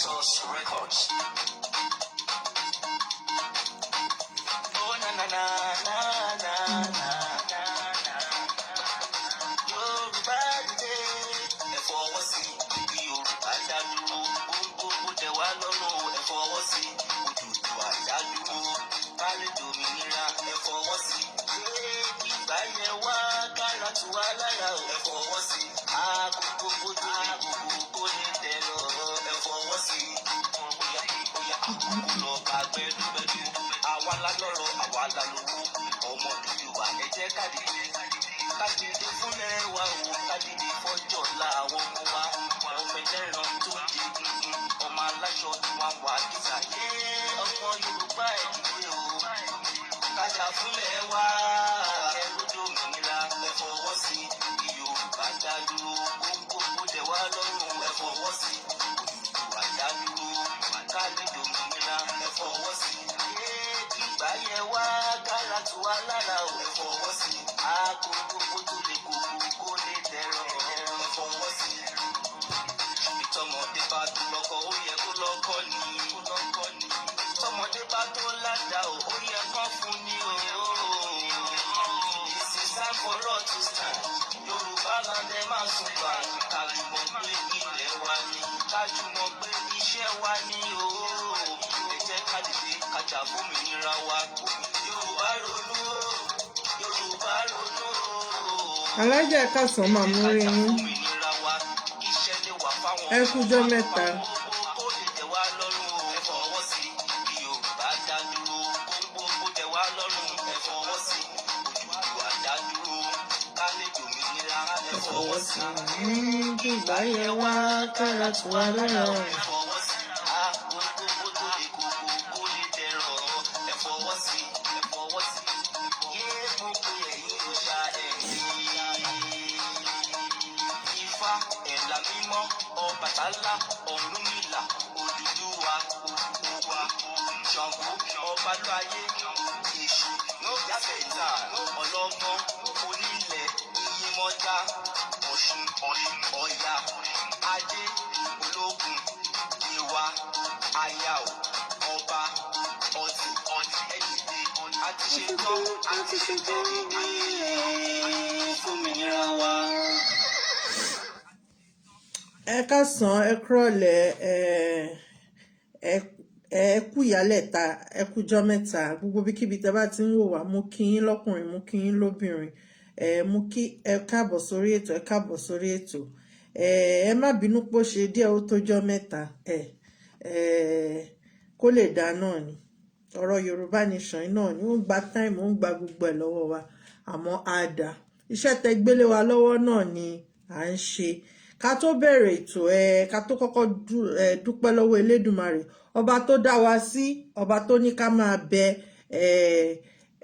Status Records. Oh na na na na na na na na. Yorùbá dìde, ẹ fọwọ́ sí bí Yorùbá dá dúró. Ohun gbogbo tẹ́ wá lọ́rùn, ẹ fọwọ́ sí. Odùduwà dá dúró. Ká lè dòmìnira, ẹ fọwọ́ sí. Ìgbà yẹn wá kára tù wá lára o, ẹ fọwọ́ sí. Àkókò bójú ní gbogbo kó lè tẹ̀ lọ, ẹ fọwọ́ sí. Bóyá bóyá àkókò lọ bá gbẹdúgbẹdú. Àwa la lọ́rọ̀, àwa la lówó. Ọmọ Odùduwà, ẹ jẹ́ ká dìde. Ká dìde fúnlẹ̀ wa o, ká dìde fọ́jọ́ ọ̀la àwọn ọmọ wa. Ọmọ ẹlẹ́ran tó ń di gungun, ọmọ aláṣọ tí wọ́n wà kísà. Yé ọmọ Yorùbá, ẹ dìde o. Ká jà fúnlẹ̀ wa. Ẹrú dòmìnira, ẹ fọwọ́ sí. Kí Yorùbá dá dúró, ohun gbogbo tẹ́ wá lọ́rùn, ẹ fọwọ́ sí. Odùduwà dá dúró, ká lè dòmìnira, ẹ fọwọ́ sí. Yé ìgbà yẹn wá kára tù wá lára o, ẹ fọwọ́ sí. Àkókò tó lè kókó kó lè dẹ̀rọ̀, ẹ fọwọ́ sí. Tọmọdé bá tó lọ́kọ, ó yẹ kó lọ́kọ ní. Tọmọdé bá tó ládàá o, ó yẹ kán fún ní o. This is time for us to stand. Yorùbá land, ẹ máa sùn gbà. Kájùmọ̀ pé ilẹ̀ wa ni. Kájùmọ̀ pé iṣẹ́ wa ni o. Ẹ jẹ́ ká dìde, ká jà fómìnira wa. Yorùbá ronú o. Yorùbá ronú o. Alájà, ẹ káàsán, máa mú rí Ká jà yín. fómìnira wa. Iṣẹ́ lè wà fáwọn Ẹ kújọ́ mẹ́ta. kó lè tẹ̀ wá lọ́rùn o. Ẹ fọwọ́ sí kí Yorùbá dá dúró. Kó gbogbo tẹ̀ wá lọ́rùn. Ẹ fọwọ́ sí. Odùduwà dá dúró. Ká lè dòmìnira. Ẹ fọwọ́ sí. Ìgbà yẹn wá kára tù wá lára. Ẹ fọwọ́ sí. A gbogbo tó lè kókó kó lè dẹ̀rọ̀. Ẹ fọwọ́ sí. Ẹ fọwọ́ sí. Yé mo pe ẹ̀yin òòṣà ẹ̀yìn. Ifá, ẹ̀là mímọ́, Ọbàtálá, Ọ̀rúnmìlà, Odùduwà, Ògún, Ṣàngó, Ọbalúayé, Èṣù, Yáfẹ̀tà, Ọlọ́gbọ́n, Onílẹ̀, Iyemọja, Ọ̀ṣun, Ọya, Ajé, Olókun, Yewa, Ayao, Ọba, Ọ̀tì, Ẹ̀dìdì, àti ṣetán, àti ṣetán, dìde fún òmìnira wa. Ẹ káàsán, ẹ kúrọ̀lẹ́, ẹ ẹ kú ìyálẹ̀ta, ẹ kújọ́ mẹ́ta. Gbogbo ibikíbi tẹ́ bá ti ń wò wá, mú kí yín lọ́kùnrin, mú kí yín lóbìnrin, ẹ mú kí ẹ káàbọ̀ sórí ètò, ẹ káàbọ̀ sórí ètò. Ẹ má bínú pé ó ṣe díẹ̀, ó tójọ́ mẹ́ta. Ẹ kó lè dá náà ni, ọ̀rọ̀ Yorùbá Nation náà ni ó ń gba time, ó ń gba gbogbo ẹ̀ lọ́wọ́ wa, àmọ́ á dà. Iṣẹ́ tẹ́ gbélé wa lọ́wọ́ náà ni à ń ṣe. Ká tó bẹ̀rẹ̀ ètò, ẹ ká tó kọ́kọ́ dúpẹ́ lọ́wọ́ Elédùmarè, ọba tó dá wa sí, ọba tó ní ká máa bẹ.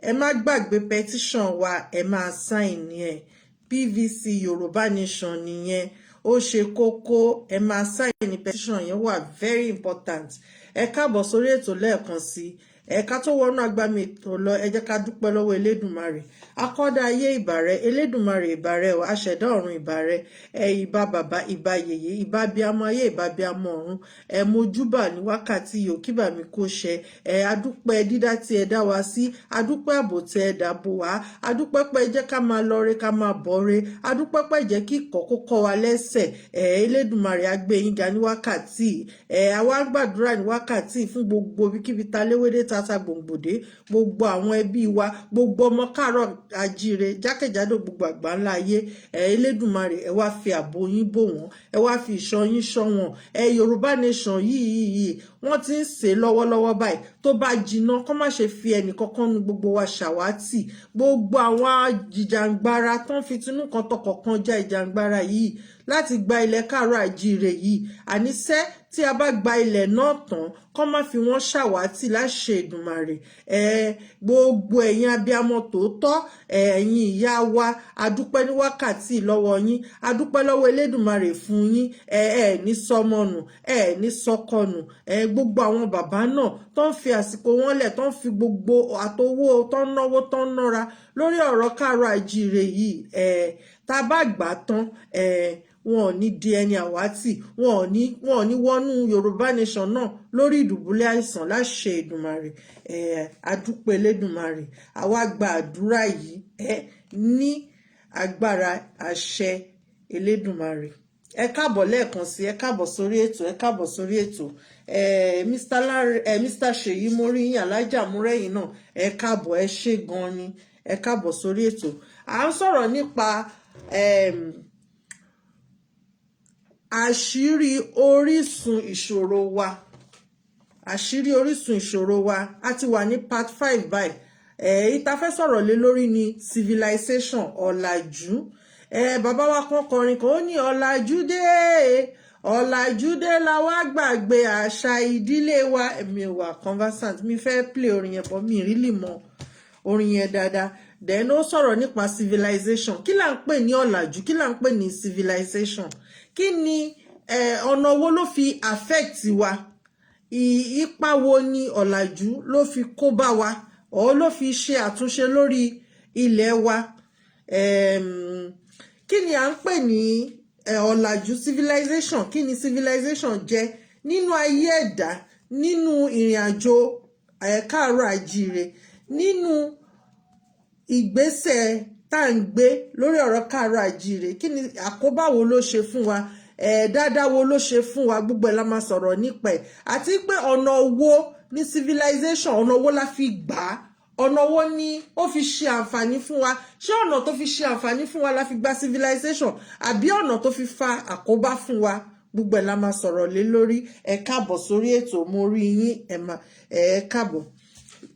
Ẹ má gbàgbé petition wa, ẹ máa sign ẹ. PVC Yorùbá Nation nìyẹn, ó ṣe kókó, ẹ máa sign petition yẹn, wà very important. Ẹ káàbọ̀ sórí ètò lẹ́ẹ̀kan sí. Ẹ ká tó wọnú agbami ètò lọ, ẹ jẹ́ ká dúpẹ́ lọ́wọ́ Elédùmarè. Akọ́dá ayé, ìbàrẹ̀. Elédùmarè, ìbàrẹ̀ o. Aṣẹ̀dá ọ̀run, ìbàrẹ̀. Ẹ ìbà bàbá, ìbà yèyé, ìbà bíamọ ayé, ìbà bíamọ ọ̀run. Ẹ mojúbà ní wákàtí yìí, kíbà mi kó ṣẹ. Ẹ adúpẹ́ dídá tí ẹ dá wa sí, adúpẹ́ ààbò tí ẹ dàbò wá, adúpẹ́ pé ẹ jẹ́ ká máa lọre, ká máa bọ̀re, adúpẹ́ pé jẹ́ kí ìkọ́ kó kọ́ wa lẹ́sẹ̀. Ẹ Elédùmarè, á gbé yín ga ní wákàtí. Ẹ àwa ń gbàdúrà ní wákàtí fún gbogbo ibikíbi ta léwédé tata gbòǹgbòdé, gbogbo àwọn ẹbí wa, gbogbo ọmọ káàárọ̀ ajíire jákèjádò gbogbo àgbáńlá ayé. Ẹ Elédùmarè, ẹ wá fi ààbò yín bò wọ́n, ẹ wá fi ìṣọ́ yín ṣọ́ wọn. Ẹ Yorùbá Nation yìí, wọ́n ti ń ṣe lọ́wọ́lọ́wọ́ báyìí. Tó bá jiná, kó má ṣe fi ẹnì kankan nu gbogbo wa ṣàwátì. Gbogbo àwọn jìjàngbara tó ń fi tinú kan tọkọ̀ kan já ìjàngbara yìí láti gba ilẹ̀ káàárọ̀ àjíire yìí, àníṣe tí a bá gba ilẹ̀ náà tán, kó má fi wọ́n ṣàwátì láṣẹ Èdùmàrè. Ẹ gbogbo ẹ̀yin abiyamọ tòótọ́, ẹ̀yin ìyá wa, adúpẹ́ ní wákàtí lọ́wọ́ yín, adúpẹ́ lọ́wọ́ Elédùmarè fún yín. Ẹ ẹ ní sọmọnù, ẹ ní sọkọnù. Ẹ gbogbo àwọn bàbá náà tó ń fi àsìkò wọn lẹ̀, tó ń fi gbogbo àtowó, tó ń náwó, tó ń nára lórí ọ̀rọ̀ káàárọ̀ àjíire yìí, ẹ tá a bá gbà tán, ẹ Wọn ò ní di ẹni àwátì, wọn ò ní wọnú Yorùbá Nation náà lórí ìdùbúlẹ̀ àìsàn láṣẹ Èdùmàrè. Adúpẹ́ Elédùmarè. Àwa gba àdúrà yìí ní agbára àṣẹ Elédùmarè. Ẹ káàbọ̀ lẹ́ẹ̀kan sí, ẹ káàbọ̀ sórí ètò, ẹ káàbọ̀ sórí ètò. Mr. Lanre, Mr. Ṣèyí Móríyìn, Alájà Múrẹ́yìn náà, ẹ káàbọ̀, ẹ ṣé gan ni, ẹ káàbọ̀ sórí ètò. À ń sọ̀rọ̀ nípa àṣírí orísun ìṣòro wa, àṣírí orísun ìṣòro wa. A ti wà ní part 5 báyìí. Èyí tá fẹ́ sọ̀rọ̀ lé lórí ni civilization, ọ̀làjú. Bàbá wa kan kọrin kan, ó ní, "Ọ̀làjú dé, ọ̀làjú dé, la wá gbàgbé àṣà ìdílé wa." Èmi wà conversant, mi fẹ́ play orin yẹn, but mi really mọ orin yẹn dáadáa. Then ó sọ̀rọ̀ nípa civilization. Kí là ń pè ní ọ̀làjú? Kí là ń pè ní civilization? Kí ni ọ̀nà wo ló fi affect wa? Ipa wo ni ọ̀làjú ló fi kó bá wa ọ̀ ló fi ṣe àtúnṣe lórí ilẹ̀ wa? Kí ni à ń pè ní ọ̀làjú, civilization? Kí ni civilization jẹ́ nínú ayé ẹ̀dá, nínú ìrìn àjò káàárọ̀ àjíire, nínú ìgbésẹ̀ tá à ń gbé lórí ọ̀rọ̀ káàárọ̀ àjíire? Kí ni àkóbá wo ló ṣe fún wa? Dáadáa wo ló ṣe fún wa? Gbogbo ẹ̀ la máa sọ̀rọ̀ nípa ẹ̀, àti pé ọ̀nà wo ní civilization, ọ̀nà wo la fi gbà á, ọ̀nà wo ni ó fi ṣe àǹfààní fún wa? Ṣé ọ̀nà tó fi ṣe àǹfààní fún wa la fi gba civilization, àbí ọ̀nà tó fi fa àkóbá fún wa? Gbogbo ẹ̀ la máa sọ̀rọ̀ lé lórí. Ẹ káàbọ̀ sórí ètò, mo rí yín, ẹ máa ẹ káàbọ̀.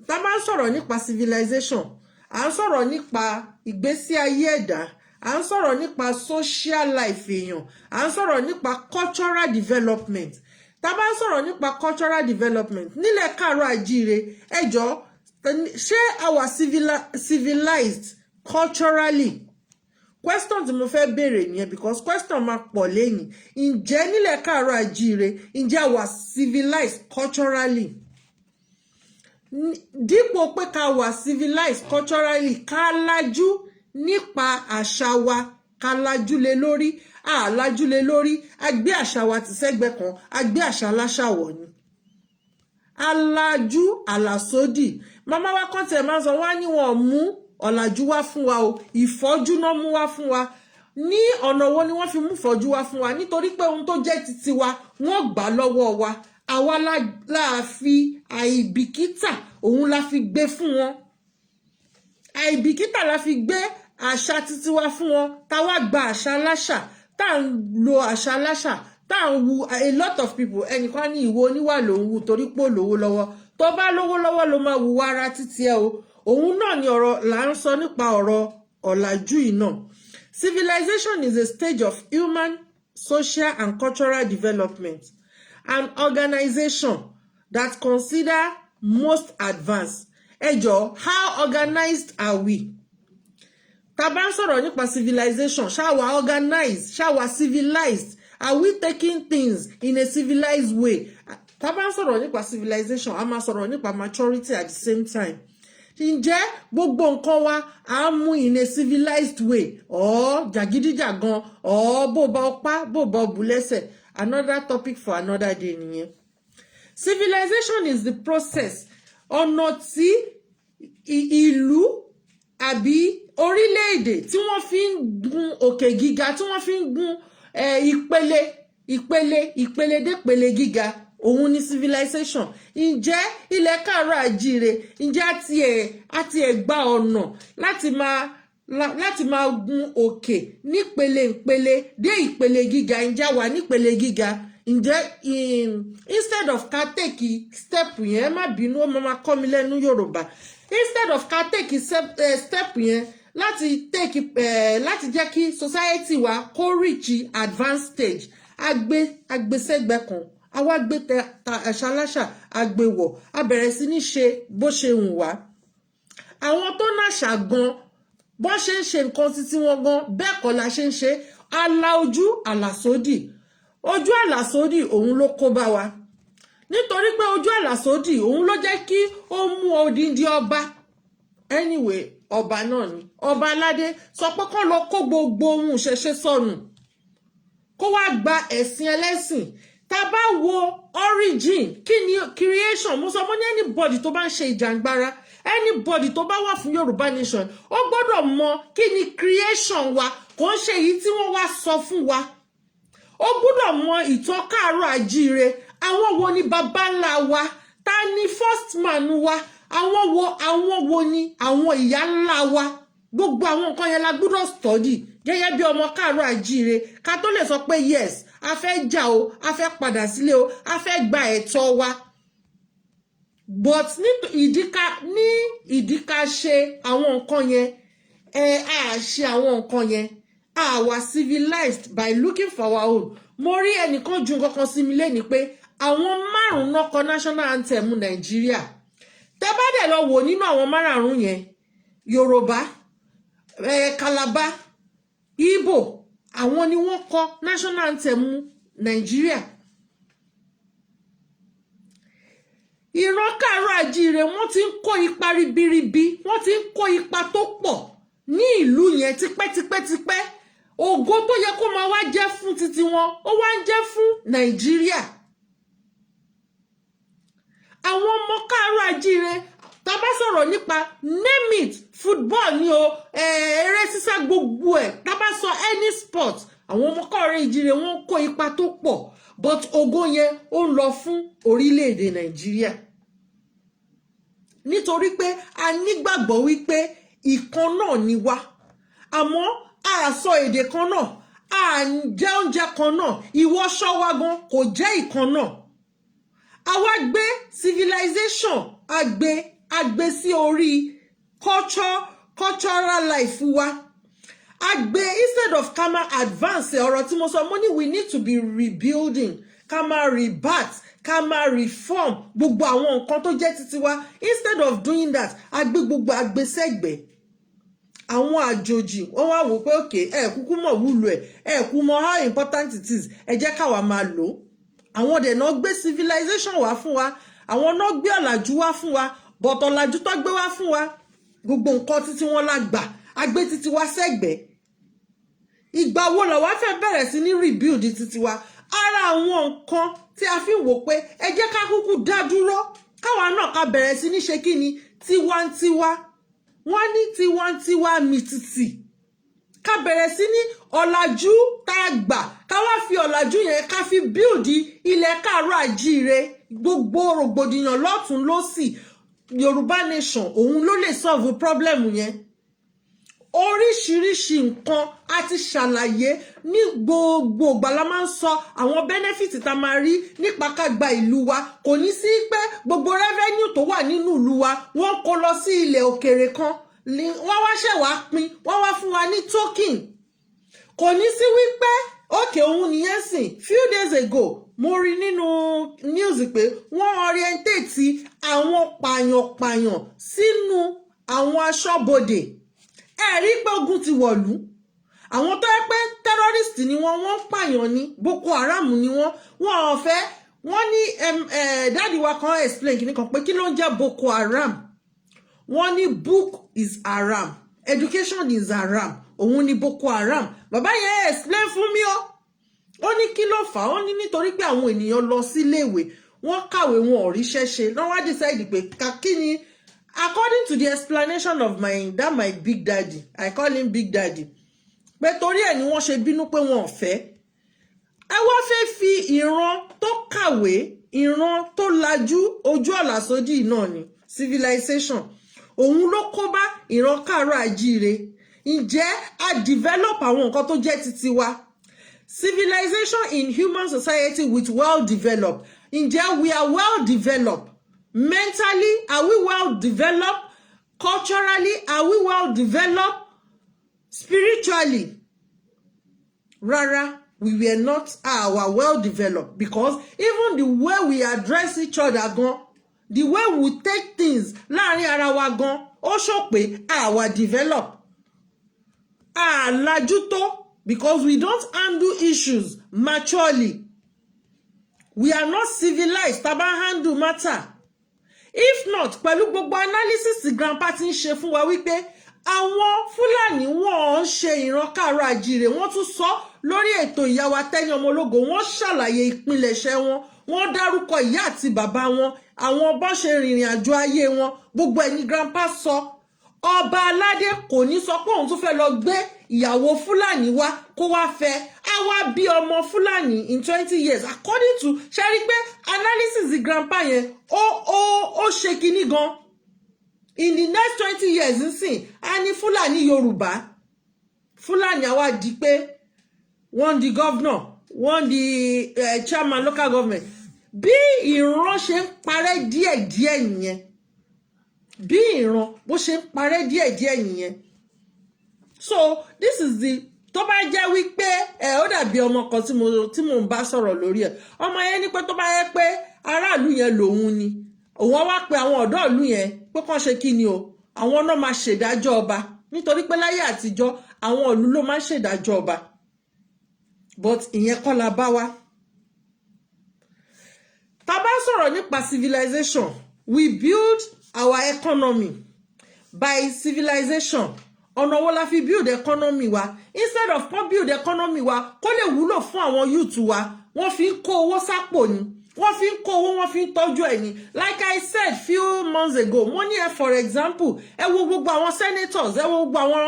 Tá a máa ń sọ̀rọ̀ nípa civilization, à ń sọ̀rọ̀ nípa ìgbésí ayé ẹ̀dá, à ń sọ̀rọ̀ nípa social life èèyàn, à ń sọ̀rọ̀ nípa cultural development. Tá a bá ń sọ̀rọ̀ nípa cultural development nílẹ̀ káàárọ̀ àjíire, ẹ jọ̀ọ́, ṣé a wà civilized culturally? Question tí mo fẹ́ béèrè nìyẹn, because question máa pọ̀ lẹ́yìn. Ǹjẹ́ nílẹ̀ káàárọ̀ àjíire, ǹjẹ́ a wà civilized culturally? Dípò pé ká wà civilized culturally, ká lajú nípa àṣà wa, ká lajú lé lórí, a lajú lé lórí, a gbé àṣà wa tì sẹ́gbẹ́ kan, a gbé àṣà aláṣà wọ̀ ni. Alájú àlàsódì. Màmá wa kan tiẹ̀ máa ń sọ, wọ́n á ní wọn mú ọ̀làjú wá fún wa o, ìfọ́jú náà mú wá fún wa. Ní ọ̀nà wo ni wọ́n fi mú ìfọ́jú wá fún wa? Nítorí pé ohun tó jẹ́ titi wa, wọ́n gbà lọ́wọ́ wa. Àwa la fi àìbìkítà, òun la fi gbé fún wọn. Àìbìkítà la fi gbé àṣà titi wa fún wọn, táwa gba àṣà aláṣà, tá à ń lo àṣà aláṣà, tá à ń wu. A lot of people, ẹnìkan ní ìwọ oníwà ló ń wu torí pé ó lówó lọ́wọ́. Tó bá lówó lọ́wọ́ ló máa wùwà ara títí ẹ o. Òun náà ni ọ̀rọ̀ là ń sọ nípa ọ̀rọ̀ ọ̀làjú yìí náà. Civilization is a stage of human, social and cultural development and organization that consider most advanced. Ẹ jọ̀ọ́, how organized are we? Tá bá ń sọ̀rọ̀ nípa civilization, ṣá wa organized? Ṣá wa civilized? Are we taking things in a civilized way? Tá bá ń sọ̀rọ̀ nípa civilization, a máa sọ̀rọ̀ nípa maturity at the same time. Ǹjẹ́ gbogbo nǹkan wa, à ń mú in a civilized way, or jàgídíjàgan, or bó bá ọpá, bó bá ọbù lẹ́sẹ̀? Another topic for another day nìyẹn. Civilization is the process, ọ̀nà tí ìlú àbí orílẹ̀-èdè tí wọ́n fi ń gun òkè gíga, tí wọ́n fi ń gun ìpele ìpele ìpele dépele gíga, òun ni civilization. Ǹjẹ́ ilẹ̀ káàárọ̀ àjíire, ǹjẹ́ àti ẹ̀ gba ọ̀nà láti máa gun òkè nípele ìpele dé ìpele gíga? Ǹjẹ́ wà nípele gíga? Ǹjẹ́ instead of ká take step yẹn, ẹ má bínú, ó máa kọ́ mi lẹ́nu Yorùbá, instead of ká take step yẹn láti take láti jẹ́ kí society wa kó reach advanced stage, agbé agbésẹ́gbẹ́ kan, àwa gbé ta àṣà aláṣà agbéwọ̀, a bẹ̀rẹ̀ sí ní ṣe bó ṣe wù wá. Àwọn tó náṣà gan, bọ́n ṣe ń ṣe nǹkan títí wọn gan, bẹ́ẹ̀ kọ́ la ṣe ń ṣe. Ala ojú àlàsódì, ojú àlàsódì, òun ló kó bá wa, nítorí pé ojú àlàsódì, òun ló jẹ́ kí ó mú odindi ọba, anyway, ọba náà ni, ọba aládé sọ pé kán lọ kó gbogbo ohun ìṣẹ̀ṣe sọnù. Kó wá gba ẹ̀sìn ẹlẹ́sìn. Tá a bá wo origin, kí ni creation? Mo sọ, mo ní anybody tó bá ń ṣe ìjàngbara, anybody tó bá wà fún Yorùbá nation, ó gbọ́dọ̀ mọ kí ni creation wa. Kò ń ṣe èyí tí wọ́n wá sọ fún wa. Ó gbọ́dọ̀ mọ ìtàn káàárọ̀ àjíire. Àwọn wo ni baba ńlá wa? Ta ni first man wa? Àwọn wo ni àwọn ìyá ńlá wa? Gbogbo àwọn nǹkan yẹn la gbọ́dọ̀ study gẹ́gẹ́ bí ọmọ káàárọ̀ àjíire, ká tó lè sọ pé yes, a fẹ́ jà o, a fẹ́ padà sílé o, a fẹ́ gba ẹ̀tọ́ wa. But ní ìdíkà ṣe àwọn nǹkan yẹn, ẹ á ṣe àwọn nǹkan yẹn, a wà civilized by looking for our own. Mo rí ẹnìkan ju nǹkan kan sí mi lẹ́ni pé àwọn márùn-ún náà kọ national anthem Nàìjíríà. Tẹ́ bá dẹ̀ lọ wò nínú àwọn márààrún yẹn, Yorùbá, Calabar, Igbo, àwọn ni wọ́n kọ national anthem Nàìjíríà. Ìran káàárọ̀ àjíire, wọ́n ti ń kó ipa ribiribi, wọ́n ti ń kó ipa tó pọ̀ ní ìlú yẹn tipẹ́tipẹ́tipẹ́. Ògo tó yẹ kó máa wá jẹ́ fún titi wọn, ó wá ń jẹ́ fún Nàìjíríà. Àwọn ọmọ káàárọ̀ àjíire, tá bá sọ̀rọ̀ nípa name it, football ni o, eré sísá, gbogbo ẹ̀, tá bá sọ any sport, àwọn ọmọ káàárọ̀ àjíire, wọ́n kó ipa tó pọ̀, but ògo yẹn, ó ń lọ fún orílẹ̀-èdè Nàìjíríà, nítorí pé a nígbàgbọ́ wípé ìkan náà ni wá. Àmọ́ a sọ èdè kan náà, a jẹ oúnjẹ kan náà, ìwọṣọ wa gan kò jẹ́ ìkan náà. A wá gbé civilization, a gbé sí orí cultural life wa. A gbé, instead of ká máa advance. Ọ̀rọ̀ tí mo sọ, mo ní we need to be rebuilding, ká máa rebirth, ká máa reform gbogbo àwọn nǹkan tó jẹ́ titi wa. Instead of doing that, a gbé gbogbo agbésẹ́gbẹ̀ẹ́. Àwọn àjòjì, wọ́n wá wò pé okay, ẹ kúkú mọ̀ wúlò ẹ̀, ẹ kú mọ̀ how important it is, ẹ jẹ́ káwa máa lò ó. Àwọn dẹ̀ náà gbé civilization wá fún wa, àwọn náà gbé ọ̀làjú wá fún wa, but ọ̀làjú tó gbé wá fún wa, gbogbo nǹkan títí wọn la gbà, a gbé títí wa sẹ́gbẹ̀ẹ́. Ìgbà wo làwa fẹ́ bẹ̀rẹ̀ sí ní rebuild títí wa? Ara àwọn nǹkan tí a fi ń wò pé ẹ jẹ́ ká kúkú dá dúró, káwa náà ká bẹ̀rẹ̀ sí ní ṣe kí ni tiwantiwa. Wọ́n ní tiwantiwa mìtìtì, ká bẹ̀rẹ̀ sí ní ọ̀làjú tá a gbà, ká wá fi ọ̀làjú yẹn, ká fi build ilẹ̀ káàárọ̀ àjíire. Gbogbo rògbòdìyàn lọ́tún lọ́sì, Yorùbá nation, òun ló lè solve problem yẹn. Oríṣiríṣi nǹkan a ti ṣàlàyé ní gbogbo ìgbà la máa ń sọ àwọn benefit tá a máa rí nípa ká gba ìlú wa. Kò ní sí pé gbogbo revenue tó wà nínú ìlú wa, wọ́n kó lọ sí ilẹ̀ òkèèrè kan, wọ́n wá ṣẹ̀ wá pín, wọ́n wá fún wa ní token. Kò ní sí wípé òkè òun nìyẹn sìn. Few days ago, mo rí nínú news pé wọ́n orientate àwọn pààyàn-pààyàn sínú àwọn aṣọ́bodè. Ẹ rí pé ogun ti wọ̀lú. Àwọn tó yẹ pé terrorist ni wọ́n, wọ́n ń pààyàn ní Boko Haram ni wọ́n, wọ́n ò fẹ́. Wọ́n ní daddy wa kan explain kìíní kan pé kí ló ń jẹ́ Boko Haram. Wọ́n ní book is haram, education is haram, òun ni Boko Haram. Bàbá yẹn explain fún mi o. Ó ní kí ló fà á? Ó ní nítorí pé àwọn ènìyàn lọ síléèwé, wọ́n kàwé, wọn ò ríṣẹ́ ṣe, lọ́wọ́ wá decide pé kí ni. According to the explanation of my big daddy, I call him big daddy, pé torí ẹ̀ ni wọ́n ṣe bínú pé wọn ò fẹ́. Ẹ wá fẹ́ fi ìran tó kàwé, ìran tó lajú, ojú ọ̀là sódì náà ni civilization, òun ló kó bá ìran káàárọ̀ àjíire. Ǹjẹ́ a develop àwọn nǹkan tó jẹ́ titi wa? Civilization in human society with well developed, ǹjẹ́ we are well developed mentally? Are we well developed culturally? Are we well developed spiritually? Rárá, we were not our well developed, because even the way we address each other gan, the way we take things láàrin ara wa gan, ó sọ pé àwa develop, àlàjú tó, because we don't handle issues maturely. We are not civilized tá a bá handle matter. If not, pẹ̀lú gbogbo analysis tí grandpa ti ń ṣe fún wa wípé àwọn Fúlàní, wọ́n ń ṣe ìran káàárọ̀ àjíire, wọ́n tún sọ Lórí ètò ìyá wa Tẹ́ni Ọmọ Ológo, wọ́n ṣàlàyé ìpilẹ̀ṣẹ̀ wọn, wọ́n dárúkọ ìyá àti bàbá wọn, àwọn bọ́n ṣe rìnrìn àjò ayé wọn, gbogbo ẹ̀ ní grandpa sọ. Ọba aládé kò ní sọ pé òun tún fẹ́ lọ gbé ìyàwó Fúlàní wá kó wá fẹ́, á wá bí ọmọ Fúlàní in 20 years, according to ṣe rí pé analysis the grandpa yẹn, ó ṣe kinní gan. In the next 20 years nsìn, á ní Fúlàní Yorùbá, Fúlàní àwa di pé wọ́n di governor, wọ́n di chairman local government. Bí ìran ṣe ń parẹ́ díẹ̀díẹ̀ nìyẹn, bí ìran bó ṣe ń parẹ́ díẹ̀díẹ̀ nìyẹn. So this is the, tó bá jẹ́ wípé ẹ ó dàbí ọmọ kan tí mo ń bá sọ̀rọ̀ lórí ẹ̀, ọmọ yẹn ní pé tó bá yẹ pé aráàlú yẹn lòun ni, òun wá pe àwọn ọ̀dọ́ ìlú yẹn pé kán ṣe kí ni o, àwọn náà máa ṣèdájọ́ ọba, nítorí pé láyé àtijọ́, àwọn ìlú ló máa ń ṣèdájọ́ ọba. But ìyẹn kọ́ la bá wá. Tá bá sọ̀rọ̀ nípa civilization, we build our economy by civilization. Ọ̀nà wo la fi build economy wa? Instead of kan build economy wa kó lè wúlò fún àwọn youth wa, wọ́n fi ń kó owó sápò ni, wọ́n fi ń kó owó, wọ́n fi ń tọ́jú ẹ̀ ní. Like I said few months ago, mo ní ẹ, for example, ẹ wo gbogbo àwọn senators, ẹ wo gbogbo àwọn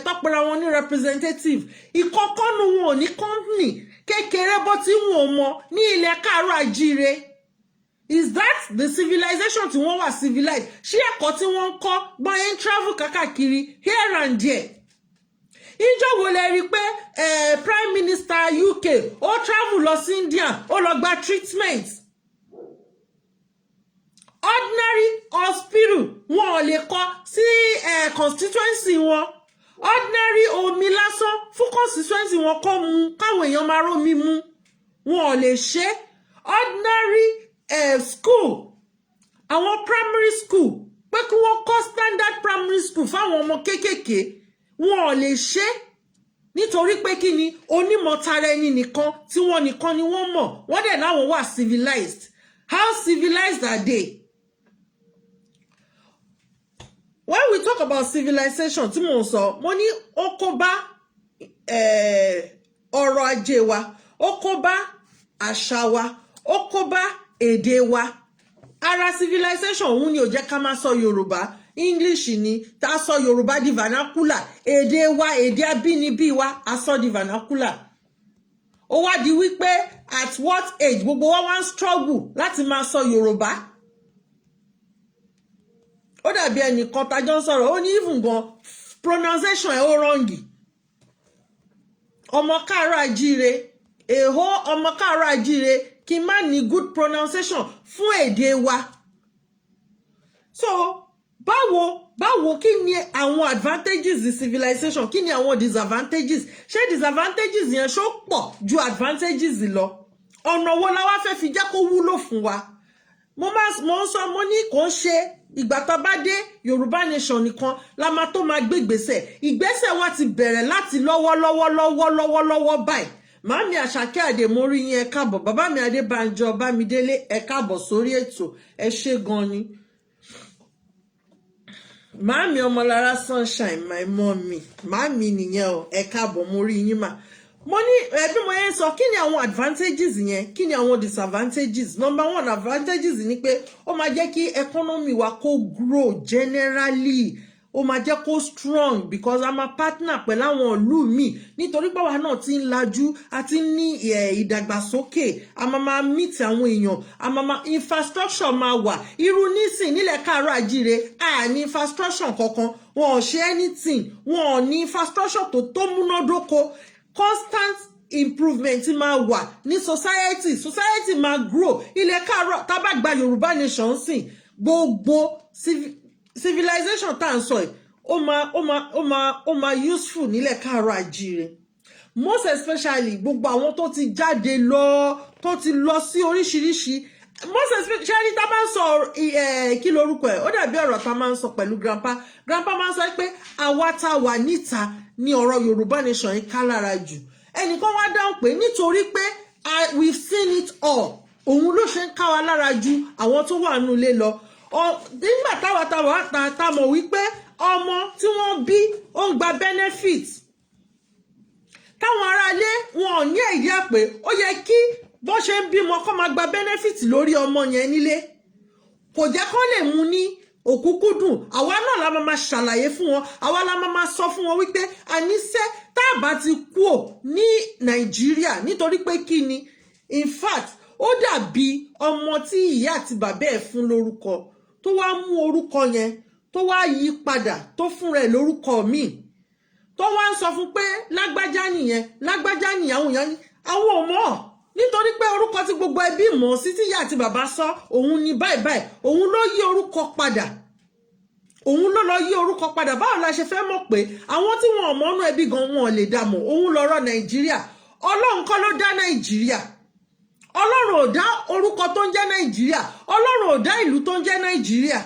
tọ́pẹ́ra wọn ní representative, ìkọ̀kọ́nu wọn ò ní company kékeré bó ti ń wò mọ́ ní ilẹ̀ káàárọ̀ àjíire. Is that the civilization tí wọ́n wà civilized? Ṣé ẹ̀kọ́ tí wọ́n ń kọ́ gbọ́n ń travel kákàkiri here and there? Ìjọ wo lẹ rí i pé prime minister UK ó travel lọ sí India, ó lọ gba treatment? Ordinary hospital wọn ò lè kọ́ sí constituency wọn. Ordinary omi lásán fún constituency wọn kọ́ mu, káwọn èèyàn máa rómi mu, wọn ò lè ṣe. Ordinary school, àwọn primary school, pé kí wọ́n kọ́ standard primary school fáwọn ọmọ kéékèèké, wọn ò lè ṣe, nítorí pé kí ni? Onímọ̀tara ẹni nìkan tí wọ́n nìkan ni wọ́n mọ̀. Wọ́n dẹ̀ láwọn wà civilized. How civilized are they? When we talk about civilization tí mò ń sọ, mo ní ó kó bá ọrọ̀ ajé wa, ó kó bá àṣà wa, ó kó bá èdè wa. Ara civilization òun ni ò jẹ́ ká máa sọ Yorùbá. English ni tá a sọ Yorùbá di vernacular. Èdè wa, èdè abínibí wa, a sọ di vernacular. Ó wá di wípé at what age, gbogbo wa wá ń struggle láti máa sọ Yorùbá. Ó dàbí ẹnìkan tájọ́ ń sọ̀rọ̀, ó ní even gan pronunciation ẹ̀ ó wrong. Ọmọ káàárọ̀ àjíire, èho ọmọ káàárọ̀ àjíire, kí n má ní good pronunciation fún èdè wa. So báwo, kí ni àwọn advantages the civilization? Kí ni àwọn disadvantages? Ṣé disadvantages yẹn ṣó pọ̀ ju advantages lọ? Ọ̀nà wo la wá fẹ́ fi jẹ́ kó wúlò fún wa? Mo máa mo ń sọ, mo ní kò ń ṣe ìgbà tá a bá dé Yorùbá Nation nìkan la máa tó máa gbé ìgbésẹ̀. Ìgbésẹ̀ wa ti bẹ̀rẹ̀ láti lọ́wọ́lọ́wọ́ lọ́wọ́ lọ́wọ́lọ́wọ́ báyìí. Màámi Àṣàkẹ́ Àdè, mo rí yín, ẹ káàbọ̀. Bàbá mi Adébánjọ Bámidélé, ẹ káàbọ̀ sórí ètò, ẹ ṣé gan ni. Màámi Ọmọlára Sunshine, my mommy, màámi nìyẹn o, ẹ káàbọ̀, mo rí yín mà. Mo ní ẹbí mo yẹn sọ, kí ni àwọn advantages yẹn? Kí ni àwọn disadvantages? Number one advantages ni pé ó máa jẹ́ kí economy wa kó grow generally, ó máa jẹ́ kó strong, because a máa partner pẹ̀lú àwọn ìlú míì, nítorí pé àwa náà ti ń lajú, a ti ń ní ìdàgbàsókè. A máa máa meet àwọn èèyàn, a máa máa infrastructure máa wà. Irú nísìn nílẹ̀ káàárọ̀ àjíire, a ní infrastructure kankan, wọn ò ṣe anything, wọn ò ní infrastructure tó múnádóko. Constant improvement máa wà ní society, society máa grow. Ilẹ̀ káàárọ̀, tá bá gba Yorùbá Nation sìn, gbogbo civilization tá à ń sọ yìí, ó máa useful nílẹ̀ káàárọ̀ àjíire, most especially gbogbo àwọn tó ti jáde lọ, tó ti lọ sí oríṣiríṣi. Most especially tá a bá ń sọ, kí lorúkọ ẹ̀, ó dàbí ọ̀rọ̀ tá a máa ń sọ pẹ̀lú grandpa. Grandpa máa ń sọ pé àwa tá a wà níta ní ọ̀rọ̀ Yorùbá Nation yìí ká lára jù. Ẹnìkan wá dáhùn pé nítorí pé we've seen it all, òun ló ṣe ń ká wa lára ju àwọn tó wà nínú ilé lọ. Nígbà táwa ta mọ̀ wípé ọmọ tí wọ́n bí ó ń gba benefit. Táwọn aráalé wọn ò ní idea pé ó yẹ kí bó ṣe ń bímọ kó máa gba benefit lórí ọmọ yẹn nílé. Kò jẹ́ kó lè mú ní òkúkúdùn. Àwa náà la máa máa ṣàlàyé fún wọn, àwa la máa máa sọ fún wọn wípé àníṣe tá a bá ti kúò ní Nàìjíríà, nítorí pé kí ni, in fact, ó dàbí ọmọ tí ìyá àti bàbá ẹ̀ fún lórúkọ, tó wá mú orúkọ yẹn, tó wá yí padà, tó fún rẹ̀ lórúkọ míì, tó wá ń sọ fún pé lágbájá nìyẹn, lágbájá nìyẹn. Àwọn èèyàn ní àwọn ò mọ̀, nítorí pé orúkọ tí gbogbo ẹbí mọ̀ sí, tí ìyá àti bàbá sọ òun ní báyìí báyìí, òun ló yí orúkọ padà, òun ló lọ yí orúkọ padà. Báwo la ṣe fẹ́ mọ̀ pé àwọn tí wọn ò mọ̀nú ẹbí gan, wọn ò lè dá mọ̀? Òun lọ́rọ̀ Nàìjíríà. Ọlọ́run kọ́ ló dá Nàìjíríà. Ọlọ́run ò dá orúkọ tó ń jẹ́ Nàìjíríà. Ọlọ́run ò dá ìlú tó ń jẹ́ Nàìjíríà.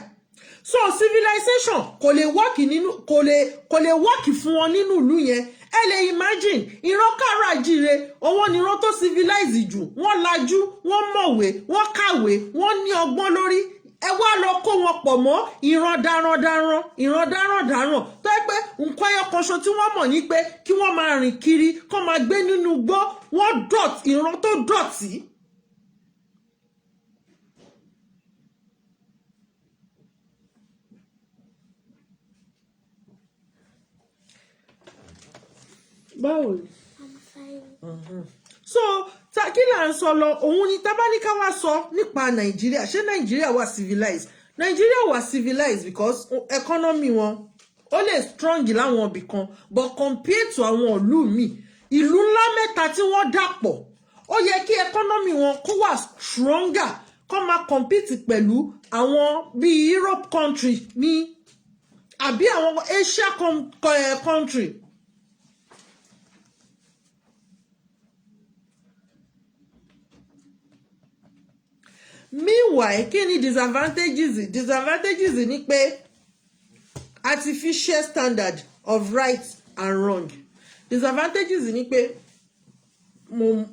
So civilization kò lè work nínú, kò lè work fún wọn nínú ìlú yẹn. Ẹ lè imagine, ìran káàárọ̀ àjíire, òun ni ìran tó civilize jù. Wọ́n lajú, wọ́n mọ̀wé, wọ́n kàwé, wọ́n ní ọgbọ́n lórí. Ẹ wá lọ kó wọn pọ̀ mọ́ ìran darandaran, ìran darandaran tó yẹ pé nǹkan ẹyọ kan ṣo tí wọ́n mọ̀ ní pé kí wọ́n máa rìn kiri, kó máa gbé nínú igbó. Wọ́n dọ̀tí, ìran tó dọ̀tí. Báwo ni? I'm fine. So ta kí là ń sọ lọ? Òun ni tábánikà wá sọ nípa Nàìjíríà. Ṣé Nàìjíríà wà civilized? Nàìjíríà wà civilized because economy wọn ó lè strong láwọn ibì kan, but compared to àwọn ìlú míì, ìlú ńlá mẹ́ta tí wọ́n dàpọ̀, ó yẹ kí economy wọn kó wà stronger, kó máa compete pẹ̀lú àwọn bíi Europe country ní àbí àwọn Asia country. Meanwhile, kí ni disadvantages? Disadvantages ni pé artificial standard of right and wrong. Disadvantages ni pé mo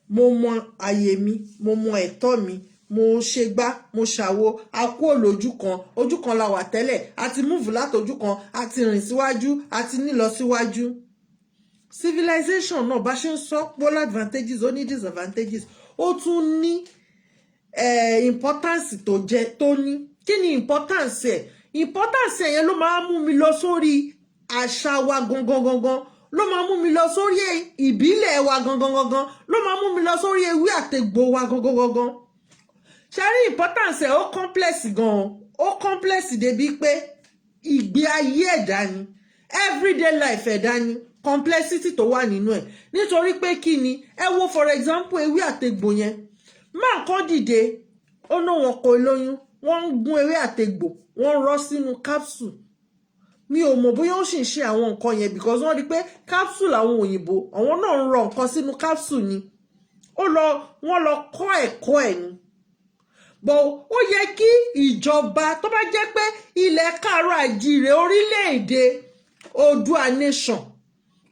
mọ àyè mi, mo mọ ẹ̀tọ́ mi, mo ṣe gbá, mo ṣàwo, a kúrò lójú kan. Ojú kan la wà tẹ́lẹ̀, a ti move látojú kan, a ti rìn síwájú, a ti nílọ síwájú. Civilization náà, bá ṣe ń sọ pé advantages, ó ní disadvantages, ó tún ní importance tó jẹ tó ní. Kí ni importance ẹ̀? Importance ẹ̀ yẹn ló máa mú mi lọ sórí àṣà wa gangan gangan, ló máa mú mi lọ sórí ìbílẹ̀ wa gangan gangan, ló máa mú mi lọ sórí ewé àtegbò wa gangan gangan. Ṣe rí importance ẹ̀, ó complex gan-an. Ó complex débi pé ìgbé ayé ẹ̀dá ni, everyday life ẹ̀dá ni complexity tó wà nínú ẹ̀. Nítorí pé kí ni? Ẹ wo, for example, ewé àtegbò yẹn. Máa kàn dìde, ó ná wọn kò lóyún, wọ́n ń gún ewé àtegbò, wọ́n ń rọ́ sínú capsule. Mi ò mọ̀ bóyá ó sì ń ṣe àwọn nǹkan yẹn, because wọ́n rí pé capsule, àwọn òyìnbó, àwọn náà ń rọ nǹkan sínú capsule ni. Ó lọ, wọ́n lọ kọ́ ẹ̀kọ́ ẹ̀ ni. But ó yẹ kí ìjọba, tó bá jẹ́ pé ilẹ̀ káàárọ̀ àjíire, orílẹ̀-èdè Oòduà nation,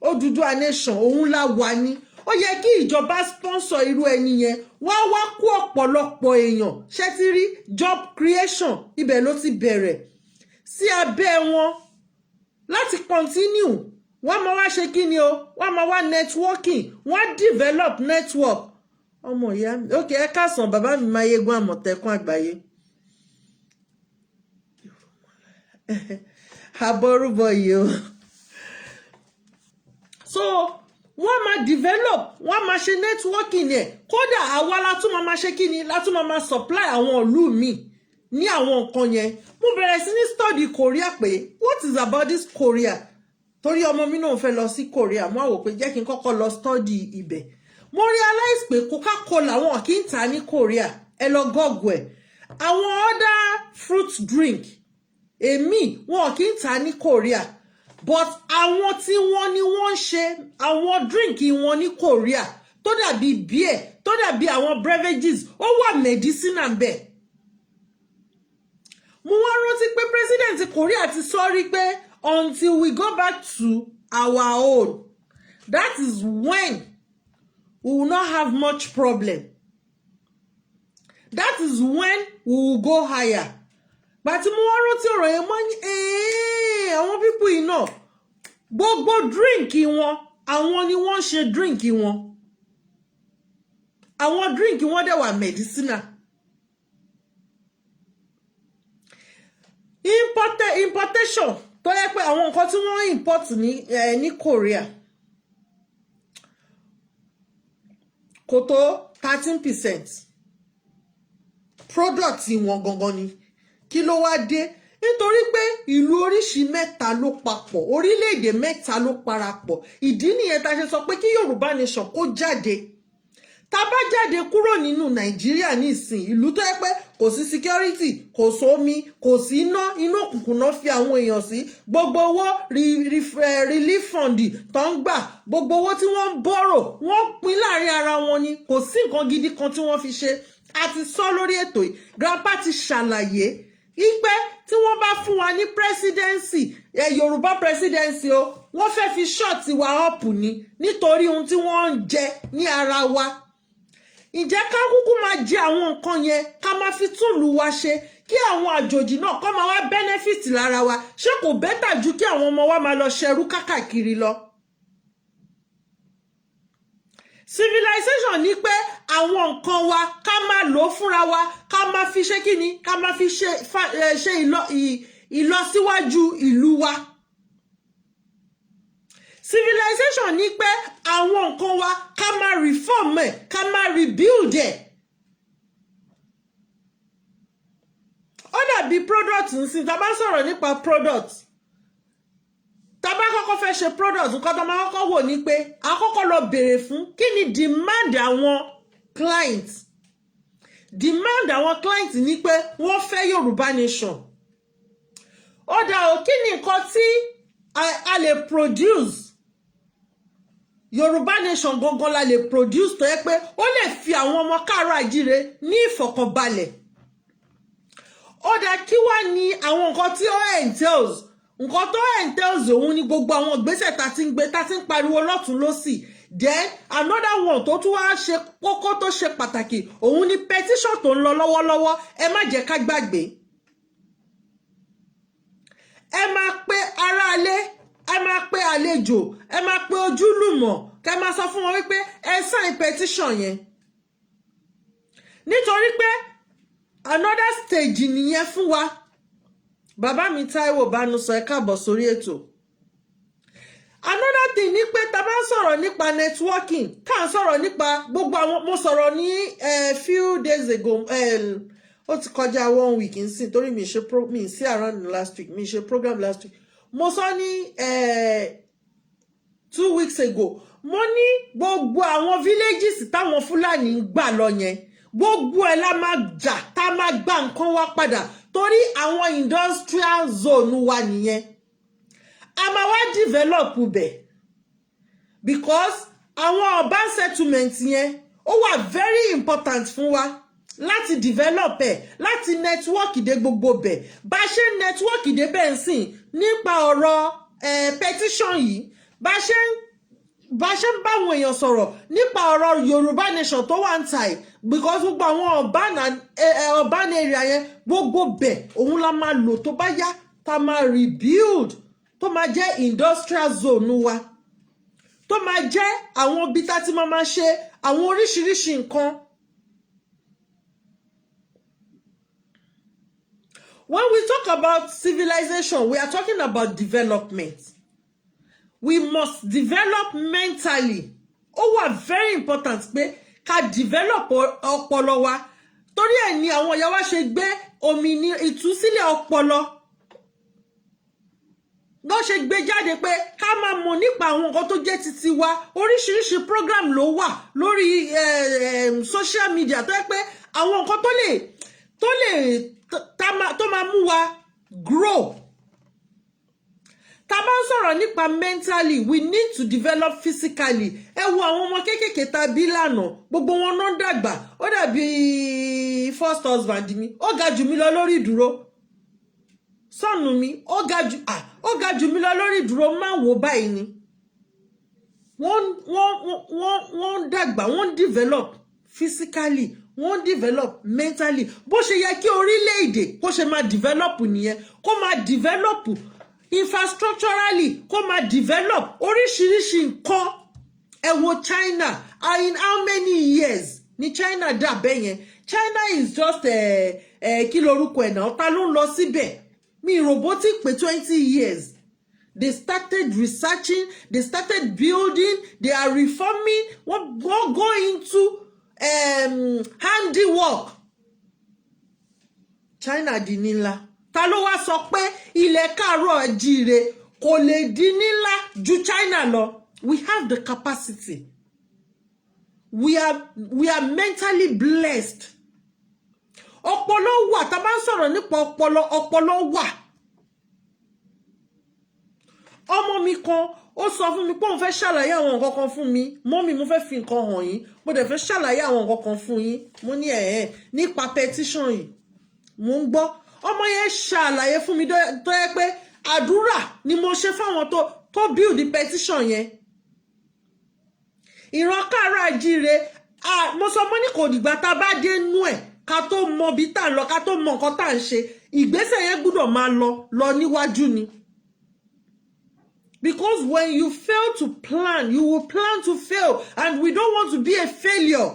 Odùduwà nation òun la wà ní, ó yẹ kí ìjọba sponsor irú ẹni yẹn. Wọ́n á wá kó ọ̀pọ̀lọpọ̀ èèyàn. Ṣé ti rí job creation? Ibẹ̀ ló ti bẹ̀rẹ̀ sí abẹ́ wọn láti continue. Wọ́n máa wá ṣe kí ni o? Wọ́n máa wá networking, wọ́n á develop network. Ọmọ ìyá mi, ok, ẹ káàsán, bàbá mi Máyégún Àmọ̀tẹ́kùn àgbáyé. Àbọrúbọ yìí o. So wọ́n máa develop, wọ́n máa ṣe networking ẹ̀. Kódà àwa la tún máa ṣe kí ni, la tún máa supply àwọn ìlú míì ní àwọn nǹkan yẹn. Mo bẹ̀rẹ̀ sí ní study Korea pé what is about this Korea, torí ọmọ mi náà fẹ́ lọ sí Korea. Mo á wò pé jẹ́ kí n kọ́kọ́ lọ study ibẹ̀. Mo realize pé Coca-Cola, wọn kì í tà ní Korea. Ẹ lọ google ẹ̀. Àwọn other fruit drink èmi, wọn kì í tà ní Korea, but àwọn tí wọ́n ní, wọ́n ń ṣe àwọn drink wọn ní Korea tó dàbí beer, tó dàbí àwọn beverages, ó wà medicinal bẹ́ẹ̀. Mo wá rántí pé president Korea ti sọ rí pé until we go back to our own, that is when we will not have much problem, that is when we will go higher. Gbàtí mo wá rántí ọ̀rọ̀ yẹn, mọ́ ní àwọn people yìí náà Gbogbo drink wọn, àwọn ni wọ́n ń ṣe drink wọn. Àwọn drink wọn dẹ̀ wà medicinal. Importation tó yẹ pé àwọn nǹkan tí wọ́n import ní Korea kò tó 13% product wọn gangan ni. Kí ló wá dé? Nítorí pé ìlú oríṣi mẹ́ta ló papọ̀, orílẹ̀-èdè mẹ́ta ló parapọ̀. Ìdí nìyẹn tá a ṣe sọ pé kí Yorùbá Nation kó jáde. Tá a bá jáde kúrò nínú Nàìjíríà nísìn, ìlú tó yẹ pé kò sí security, kò sómi, kò sí iná, inú òkùnkùn náà fi àwọn èèyàn sí. Gbogbo owó relief fund tó ń gbà, gbogbo owó tí wọ́n ń borrow, wọ́n pín láàrin ara wọn ni. Kò sí nǹkan gidi kan tí wọ́n fi ṣe. A ti sọ lórí ètò yìí, grandpa ti ṣàlàyé ipe tí wọ́n bá fún wa ní presidency ẹ, Yorùbá presidency o, wọ́n fẹ́ fi shut wa up ni, nítorí ohun tí wọ́n ń jẹ ní ara wa. Ǹjẹ́ ká kúkú máa jẹ àwọn nǹkan yẹn, ká máa fi túlù wa ṣe, kí àwọn àjòjì náà kọ́ máa wá benefit lára wa? Ṣé kò better ju kí àwọn ọmọ wa máa lọ ṣẹrú kákàkiri lọ? Civilization ní pé àwọn nǹkan wa, ká máa lò ó fúnra wa, ká máa fi ṣe kíni, ká máa fi ṣe ìlọsíwájú ìlú wa. Civilization ní pé àwọn nǹkan wa, ká máa reform ẹ̀, ká máa rebuild ẹ̀. Ó dàbí product nsìn. Tá a bá sọ̀rọ̀ nípa product, tá a bá kọ́kọ́ fẹ́ ṣe product, nǹkan tá a máa kọ́kọ́ wò ní pé a kọ́kọ́ lọ béèrè fún kí ni demand àwọn client. Demand àwọn client ní pé wọ́n fẹ́ Yorùbá Nation. Ó dà o, kí ni nǹkan tí a lè produce? Yorùbá Nation gangan la lè produce tó yẹ pé ó lè fi àwọn ọmọ káàárọ̀ àjíire ní ìfọ̀kànbalẹ̀. Ó dà, kí wá ní àwọn nǹkan tí ó entails? Nǹkan tó entails, òun ni gbogbo àwọn ìgbésẹ̀ tá ti ń gbé, tá ti ń pariwo lọ́tún lọ́sì. Then another one tó tún wá ṣe kókó, tó ṣe pàtàkì, òun ni petition tó ń lọ lọ́wọ́lọ́wọ́. Ẹ má jẹ́ ká gbàgbé. Ẹ máa pe aráalé, ẹ máa pe àlejò, ẹ máa pe ojúlùmọ̀, kẹ máa sọ fún wọn wípé ẹ sign petition yẹn, nítorí pé another stage nìyẹn fún wa. Bàbá mi Táíwò Bánúsọ, ẹ káàbọ̀ sórí ètò. Another thing ni pé tá a bá ń sọ̀rọ̀ nípa networking, tá à ń sọ̀rọ̀ nípa gbogbo àwọn, mo sọ̀rọ̀ ní few days ago, ó ti kọjá one week nsìn, torí mi ṣe pro mi sí around last week, mi ṣe program last week. Mo sọ ní 2 weeks ago, mo ní gbogbo àwọn villages táwọn Fúlàní ń gbà lọ yẹn, gbogbo ẹ̀ la máa jà tá a máa gba nǹkan wa padà, torí àwọn industrial zone wa nìyẹn. A máa wá develop bẹ̀, because àwọn urban settlement yẹn, ó wà very important fún wa láti develop ẹ̀, láti network dé gbogbo bẹ̀. Bá a ṣe ń network dé bẹ́ẹ̀ ń sìn nípa ọ̀rọ̀ petition yìí, bá ṣe ń báwọn èèyàn sọ̀rọ̀ nípa ọ̀rọ̀ Yorùbá Nation tó wà ń ta ẹ̀, because gbogbo àwọn urban area yẹn, gbogbo bẹ̀, òun la máa lò tó bá yá, tá máa rebuild, tó máa jẹ́ industrial zone wa, tó máa jẹ́ àwọn ibi tá ti máa máa ṣe àwọn oríṣiríṣi nǹkan. When we talk about civilization, we are talking about development. We must develop mentally. Ó wà very important pé ká develop ọpọlọ wa. Torí ẹ̀ ni àwọn ìyá wa ṣe gbé òmìnira ìtúsílẹ̀ ọpọlọ lọ́ ṣe gbé jáde, pé ká máa mọ̀ nípa àwọn nǹkan tó jẹ́ titi wa. Oríṣiríṣi program ló wà lórí social media tó yẹ pé àwọn nǹkan tó lè tó máa mú wa grow. Tá bá ń sọ̀rọ̀ nípa mentally, we need to develop physically. Ẹ wo àwọn ọmọ kéékèèké tá a bí lánàá, gbogbo wọn náà dàgbà. Ó dàbí first husband mi, ó ga jù mí lọ lórí ìdúró. Sọ́ọ̀nù mi, ó ga jù mí lọ lórí ìdúró. Máa wò báyìí ni wọ́n ń dàgbà, wọ́n ń develop physically, wọ́n ń develop mentally. Bó ṣe yẹ kí orílẹ̀-èdè kó ṣe máa develop nìyẹn, kó máa develop. Infrastructurally, kó máa develop oríṣiríṣi nǹkan. Ẹ wo China, and in how many years ni China dà bẹ́ẹ̀ yẹn? China is just kí lorúkọ ẹ̀ náà, ta ló ń lọ síbẹ̀? Mi ìròbó ti pé 20 years. They started researching, they started building, they are reforming. Wọ́n go into handiwork. China di ní ńlá. Ta ló wá sọ pé ilẹ̀ káàárọ̀ jíire kò lè di ńlá ju China lọ? We have the capacity. We are mentally blessed. Ọpọlọ wà. Tá a bá ń sọ̀rọ̀ nípa ọpọlọ, ọpọlọ wà. Ọmọ mi kan, ó sọ fún mi pé òun fẹ́ ṣàlàyé àwọn nǹkan kan fún mi. "Mummy, mo fẹ́ fi nǹkan hàn yín, mo dẹ̀ fẹ́ ṣàlàyé àwọn nǹkan kan fún yín." Mo ní, "Ẹ̀ẹ́, nípa petition yìí, mo ń gbọ́." Ọmọ yẹn ṣàlàyé fún mi tó yẹ pé àdúrà ni mo ṣe fáwọn tó build the petition yẹn. Ìran káàárọ̀ àjíire, mo sọ, mo ní kò dìgbà tá a bá dé nú ẹ̀ ká tó mọ bí tá à ń lọ, ká tó mọ nǹkan tá à ń ṣe. Ìgbésẹ̀ yẹn gbúdọ̀ máa lọ lọ níwájú ni, because when you fail to plan, you will plan to fail, and we don't want to be a failure.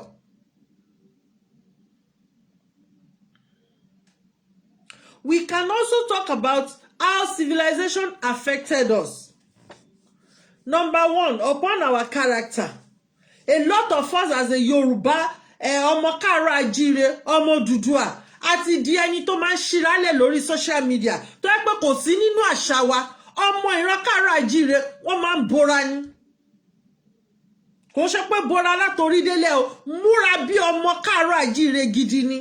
We can also talk about how civilization affected us. Number one, upon our character. A lot of us as a Yoruba, ọmọ káàárọ̀ àjíire, ọmọ Odùduwà, àti di ẹni tó máa ń ṣíralẹ̀ lórí social media, tó yẹ pé kò sí nínú àṣà wa. Ọmọ ìran káàárọ̀ àjíire, wọ́n máa ń bora ni. Kò ṣe pé bora látorí délẹ̀ o, múra bí ọmọ káàárọ̀ àjíire gidi ni.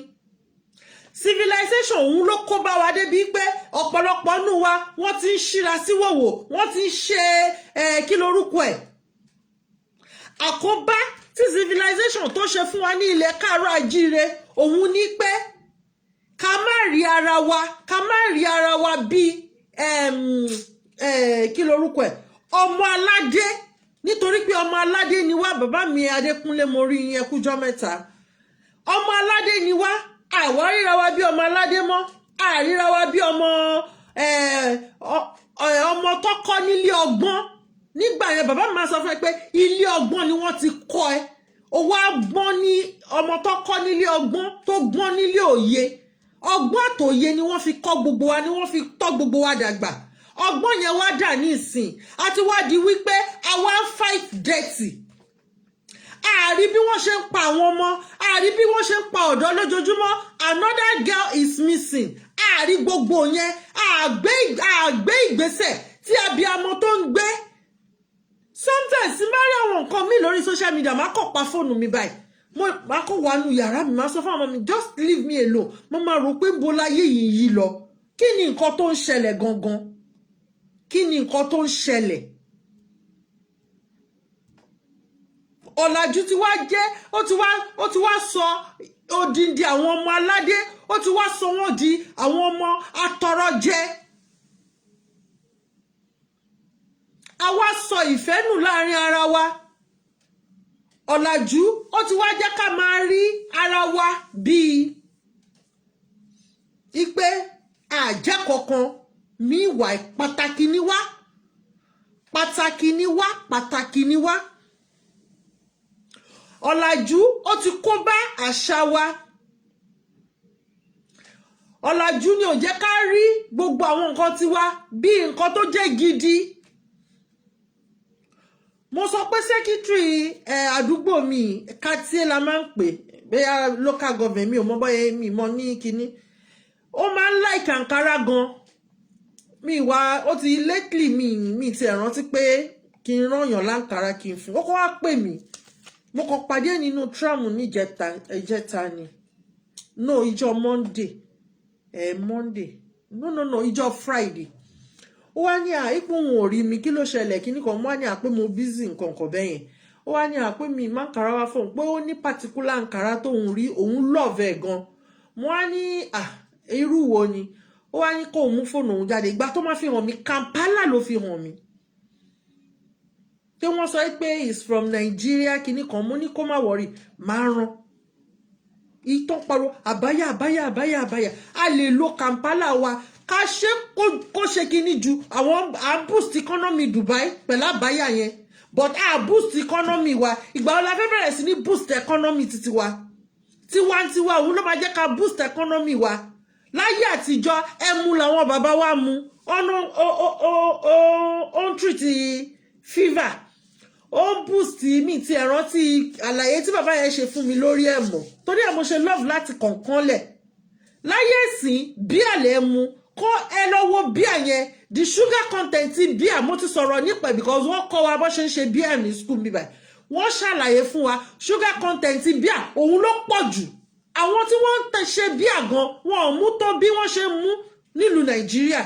Civilization, òun ló kó bá wa débi pé ọ̀pọ̀lọpọ̀ nù wa, wọ́n ti ń ṣíra síwòwò, wọ́n ti ń ṣe kí lorúkọ ẹ̀. Àkóbá tí civilization tó ṣe fún wa ní ilẹ̀ káàárọ̀ àjíire, òun ní pé ká má rí ara wa, ká má rí ara wa bí kí lorúkọ ẹ̀, ọmọ aládé, nítorí pé ọmọ aládé ni wá. Bàbá mi Adékúnlé, mo rí yín, ẹkújọ́ mẹ́ta. Ọmọ aládé ni wá, àwa ríra wa bí ọmọ aládé mọ́, àríra wa bí ọmọ ọmọ tó kọ́ nílé ọgbọ́n. Nígbà yẹn, bàbá mi máa sọ fún ẹ pé ilé ọgbọ́n ni wọ́n ti kọ́ ẹ. Owó agbọ́n ní ọmọ tó kọ́ nílé ọgbọ́n, tó gbọ́n nílé òye. Ọgbọ́n àtòye ni wọ́n fi kọ́ gbogbo wa, ni wọ́n fi tọ́ gbogbo wa dàgbà. Ọgbọ́n yẹn wá dà ní ìsìn, àti wá di wípé àwa ń fight dirty. Àrí bí wọ́n ṣe ń pa àwọn ọmọ, àrí bí wọ́n ṣe ń pa ọ̀dọ́ lójoojúmọ́. Another girl is missing. Àrí gbogbo yẹn, àgbé ìgbésẹ̀ tí abiyamọ tó ń gbé. Sometimes, tí bá rí àwọn nǹkan mi lórí social media, máa kọ̀ pa fóònù mi báyìí, mo máa kọ̀ wà nù yàrá mi, máa sọ fún àwọn ọmọ mi, "Just leave me alone." Mo máa rò pé ń bo láyé yìí yí lọ? Kí ni nǹkan tó ń ṣẹlẹ̀ gangan? Kí ni nǹkan tó ń ṣẹlẹ̀? Ọ̀làjú ti wá jẹ́, ó ti wá sọ odindi àwọn ọmọ aládé, ó ti wá sọ wọ́n di àwọn ọmọ atọrọjẹ. Àwa sọ ìfẹ́ nù láàrin ara wa. Ọ̀làjú, ó ti wá jẹ́ ká máa rí ara wa bíi ipe àjẹ́ kankan. Meanwhile, pàtàkì ni wá, pàtàkì ni wá, pàtàkì ni wá. Ọ̀làjú, ó ti kó bá àṣà wa. Ọ̀làjú ni ò jẹ́ ká rí gbogbo àwọn nǹkan tiwa bí nǹkan tó jẹ́ gidi. Mo sọ pé secretary àdúgbò mi, katie la máa ń pè, bóyá local government, mi ò mọ bóyá mi mọ ní kinní. Ó máa ń like àǹkárá gan. Mi wá, ó ti lately, mi ti ẹ̀ rántí pé kí n rányàn láǹkárá kí n fún ó. Kọ́ wá pè mí, mo kàn pàdé nínú tram níjẹta, ìjẹta ni, no, ìjọ Monday, Monday, no, no, no, ìjọ Friday. Ó wá ní àìpé òun ò rí mi, kí ló ṣẹlẹ̀, kí ní kan. Mo wá ní àpé mo busy, nǹkan kan bẹ́yẹn. Ó wá ní àpé mi má àǹkárá wá fóun, pé ó ní particular àǹkárá tóun rí, òun love ẹ̀ gan. Mo wá ní, à, irú wo ni? Ó wá ní kóun mú fóònù òun jáde. Ìgbà tó má fi hàn mí, Kampala ló fi hàn mí, pé wọ́n sọ pé is from Nigeria, kinní kan. Mo ní kó má worry, máa rán ìtàn pariwo àbáyá, àbáyá, àbáyá, àbáyá. A lè lo Kampala wa. Ká ṣe kó ṣe kíní ju àwọn à ń boost economy Dubai pẹ̀lú àbáyà yẹn, but a boost economy wa. Ìgbà wo la fẹ́ bẹ̀rẹ̀ sí ní boost economy títí wa tiwantiwa? Òun ló máa jẹ́ ká boost economy wa. Láyé àtijọ́, ẹmu làwọn bàbá wa mu. Ọ̀nà ó ń treat fever, ó ń boost mi. Ti ẹ̀ rántí àlàyé tí bàbá yẹn ṣe fún mi lórí ẹ̀ mọ̀, torí ẹ̀ mo ṣe love láti kọ̀ọ̀kan lẹ̀. Láyé ìsìn, bíà lẹ̀ mu kó ẹ lọ wo bíà yẹn, the sugar content ti bíà. Mo ti sọ̀rọ̀ nípa ẹ̀ because wọ́n kọ́ wa bó ṣe ń ṣe bíà ní school mi báyìí. Wọ́n ṣàlàyé fún wa, sugar content ti bíà òun ló pọ̀ jù. Àwọn tí wọ́n ń ṣe bíà gan, wọn ò mú tó bí wọ́n ṣe ń mú nílùú Nàìjíríà.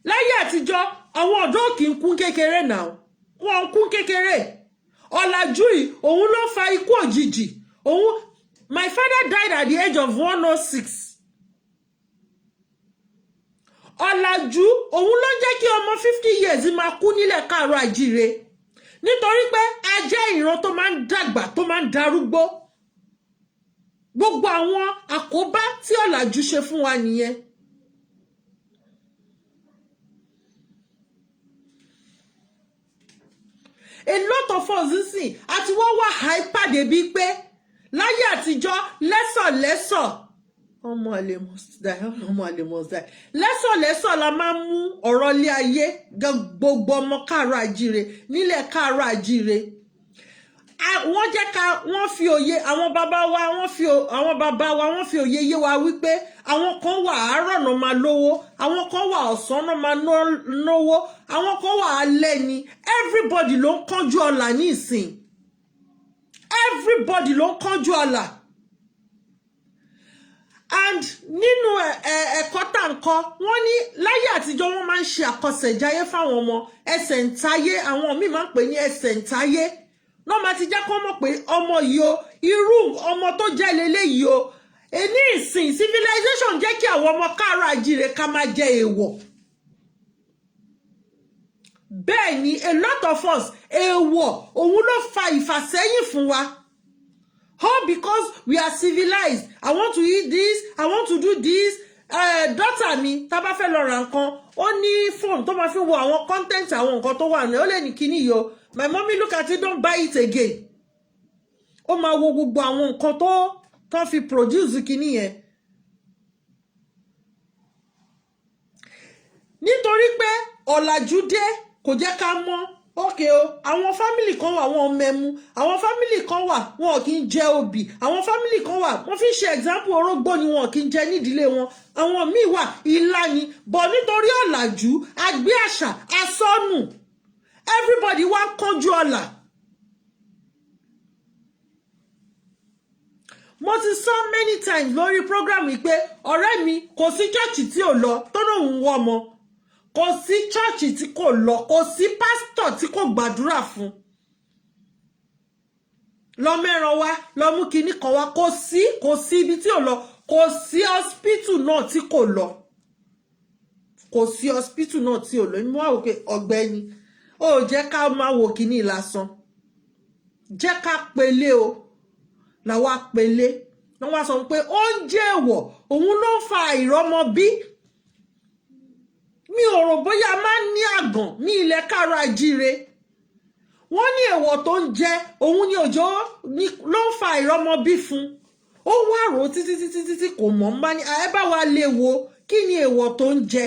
Láyé àtijọ́, àwọn ọ̀dọ́ kì í kún kékeré náà, wọn ń kún kékeré. Ọ̀làjú yìí, òun ló fa ikú òjijì. Òun, my father died at the age of 106. Ọ̀làjú, òun ló ń jẹ́ kí ọmọ 50 years máa kú nílẹ̀ káàárọ̀ àjíire, nítorí pé a jẹ́ ìran tó máa ń dàgbà, tó máa ń darúgbó. Gbogbo àwọn àkóbá tí ọ̀làjú ṣe fún wa nìyẹn. A lot of us nsìn àti wọ́n wà hyper débi pé láyé àtijọ́, lẹ́sọ̀lẹ́sọ̀, ọmọ àlè must die, ọmọ àlè must die, lẹ́sọ̀lẹ́sọ̀ la máa ń mú ọ̀rọ̀ ilé ayé. Gbogbo ọmọ káàárọ̀ àjíire nílẹ̀ káàárọ̀ àjíire, wọ́n jẹ́ ká wọ́n fi òye àwọn bàbá wa, wọ́n fi àwọn bàbá wa, wọ́n fi òye yé wa wípé àwọn kan wà, àárọ̀ náà máa lówó, àwọn kan wà, ọ̀sán náà máa náwó, àwọn kan wà, alẹ́ ni. Everybody ló ń kánjú ọlà ní ìsìn, everybody ló ń kánjú ọlà. And nínú ẹ̀kọ́ tá ń kọ́, wọ́n ní láyé àtijọ́, wọ́n máa ń ṣe àkọsẹ̀jáyé fáwọn ọmọ. Ẹsẹ̀ ń táyé, àwọn míì máa ń pè ní ẹsẹ̀ ń táyé náà, máa ti jẹ́ kó mọ̀ pé ọmọ yìí o, irú ọmọ tó jẹ́ leléyìí o. Ní ìsìn, civilization jẹ́ kí àwọn ọmọ káàárọ̀ àjíire ká máa jẹ èèwọ̀. Bẹ́ẹ̀ ni, a lot of us, èèwọ̀ òun ló fa ìfàsẹ́yìn fún wa, all because we are civilized. I want to eat this, I want to do this. Daughter mi, tá bá fẹ́ lọ ra nǹkan, ó ní fóònù tó máa fi wo àwọn content, àwọn nǹkan tó wà ní. Ó lè ní kíní yìí o, my mommy, look at it, don't buy it again. Ó máa wo gbogbo àwọn nǹkan tó fi produce kíní yẹn, nítorí pé ọ̀làjú dé, kò jẹ́ ká mọ̀. Ókè o, àwọn family kan wà, wọn mẹ́mu. Àwọn family kan wà, wọn kì í jẹ obì. Àwọn family kan wà, wọ́n fi ń ṣe example, orógbó ni wọn kì í jẹ nídìílé wọn. Àwọn míì wà, ilá ni. Bọ̀ nítorí ọ̀làjú, agbé àṣà asọ́nù, everybody wá kánjú ọ̀là. Mo ti sọ many times lórí program yìí pé ọ̀rẹ́ mi, kò sí church tí ò lọ tó náà ń wọ́ ọmọ, kò sí church tí kò lọ, kò sí pásítọ̀ tí kò gbàdúrà fún, lọ mẹ́ran wá, lọ mú kinní kan wá. Kò sí ibi tí ò lọ, kò sí hospital náà tí kò lọ, kò sí hospital náà tí ò lọ. Mo wá wò pé ọ̀gbẹ́ni, ó jẹ́ ká máa wo kinní lásán, jẹ́ ká pele o. Làwa pele, wọ́n wá sọ pé oúnjẹ èèwọ̀ òun ló ń fa àìrọ́mọbí. Mi ò rò bóyá a máa ń ní àgàn ní ilẹ̀ káàárọ̀ àjíire. Wọ́n ní èèwọ̀ tó ń jẹ òun ni òjò ló ń fa àìrọ́mọbí fún. Ó wá rò ó títí títí títí, kò mọ̀. Ń bá ní ẹ bá wa lè wo kí ni èèwọ̀ tó ń jẹ.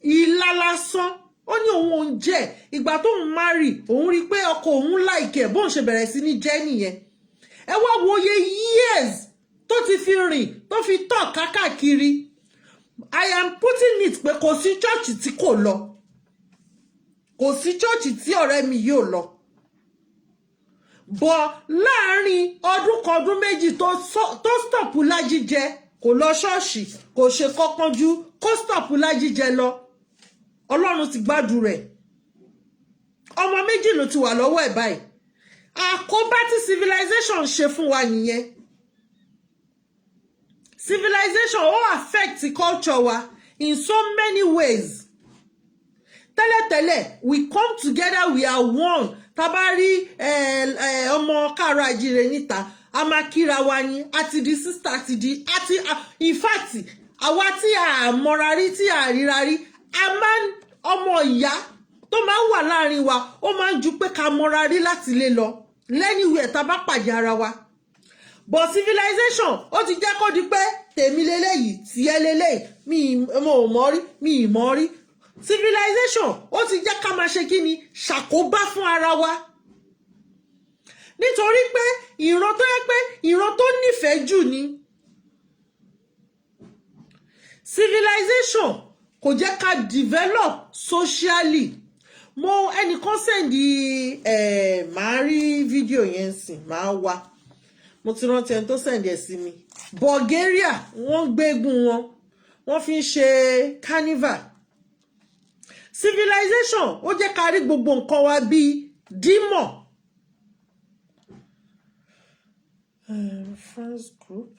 Ilá lásán, ó ní òun ò ń jẹ. Ìgbà tóun marry, òun rí i pé ọkọ òun like ẹ̀, bóun ṣe bẹ̀rẹ̀ sí ní jẹ́ nìyẹn. Ẹ wá wo iye years tó ti fi rìn, tó fi tọ̀ kákàkiri. I am putting it pé kò sí church tí kò lọ, kò sí church tí ọ̀rẹ́ mi yóò lọ bọ̀. Láàárín ọdún kan, ọdún 2 tó stop lájíjẹ, kò lọ ṣọ́ọ̀ṣì, kò ṣe kọ́kànjú kó stop lájíjẹ lọ, Ọlọ́run ti gbádùn rẹ̀. Ọmọ 2 ló ti wà lọ́wọ́ ẹ̀ báyìí. Àkóbá tí civilization ṣe fún wa nìyẹn. Civilization ó affect culture wa in so many ways. Tẹ́lẹ̀tẹ́lẹ̀, we come together, we are one. Tá bá rí ọmọ káàárọ̀ àjíire níta, A máa kíra wa ni, a ti di sister, a ti di àti. In fact, àwa tí a mọra rí, tí a ríra rí, a máa ń ọmọ ìyá tó máa ń wà láàrin wa, ó máa ń ju pé ká mọra rí láti lé lọ lẹ́niwẹ̀ẹ́ tá a bá pàdé ara wa. But civilization, ó ti jẹ́ kó di pé tèmi leléyìí, tiẹ̀ leléyìí, mi mo ò mọ̀ rí, mi ì mọ̀ rí. Civilization, ó ti jẹ́ ká máa ṣe kí ni, ṣàkóbá fún ara wa, nítorí pé ìran tó yẹ pé ìran tó nífẹ̀ẹ́ jù ni civilization kò jẹ́ ká develop socially. Mo ẹnìkan send ẹ̀, màá rí fídíò yẹn sìn, màá wá. Mo ti rántí ẹni tó send ẹ̀ sí mi. Bulgaria, wọ́n gbégún wọn, wọ́n fi ń ṣe carnival. Civilization, ó jẹ́ ká rí gbogbo nǹkan wa bíi demon. France group.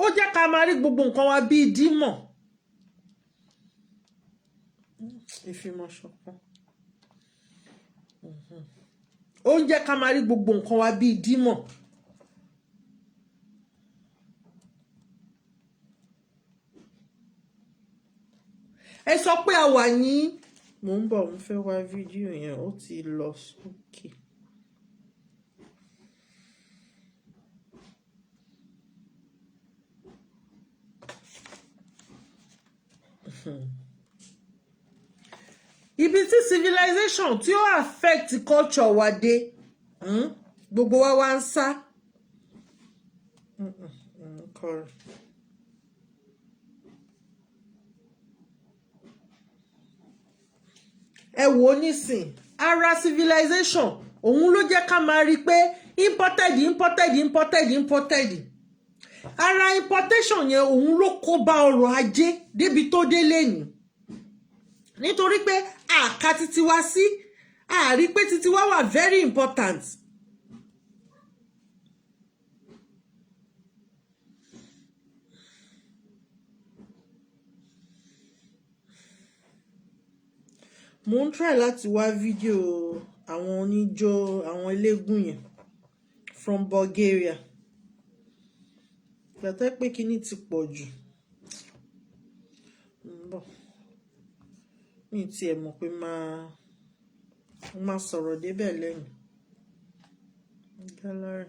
Ó jẹ́ ká máa rí gbogbo nǹkan wa bíi demon. Ìfimọ̀ṣọ̀kan. Ó ń jẹ́ ká máa rí gbogbo nǹkan wa bíi demon. Ẹ sọ pé a wà ní, mò ń bọ̀, mo fẹ́ wá fídíò yẹn, ó ti lọ sókè. Ibi tí civilization tí ó affect culture wa dé, gbogbo wa wá ń sá. Kọrin. Ẹ wò ó nísìn, ara civilization, òun ló jẹ́ ká máa rí i pé imported, imported, imported, imported. Ara importation yẹn, òun ló kó bá ọrọ̀ ajé débi tó dé lẹ́yìn, nítorí pé àka títí wá sí àrí pé títí wá wà very important. Mo ń try láti wá fídíò àwọn oníjó, àwọn eléégún yẹn from Bulgaria. Gbàtẹ́ pé kíní ti pọ̀ jù ń bọ̀, mi tiẹ̀ mọ̀ pé máa sọ̀rọ̀ débẹ̀ lẹ́nu gallery.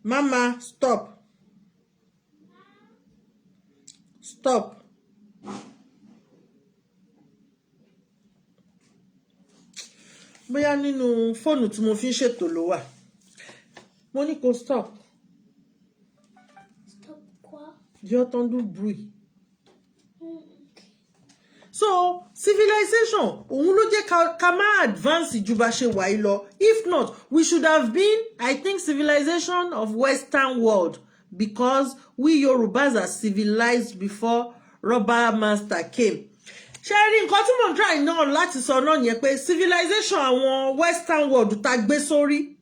Mama, stop. Stop. Bóyá nínú fóònù tí mo fi ń ṣètò ló wà. Mo ní kó stop. Stop quoi? J'ai entendu bruit. So civilization, òun ló jẹ́ ká má advance ju bá ṣe wà yìí lọ. If not, we should have been, I think, civilization of Western world, because we Yorubas are civilized before rubber master came. Ṣé rí nǹkan tí mò ń try náà láti sọ náà yẹn, pé civilization àwọn Western world tá gbé sórí,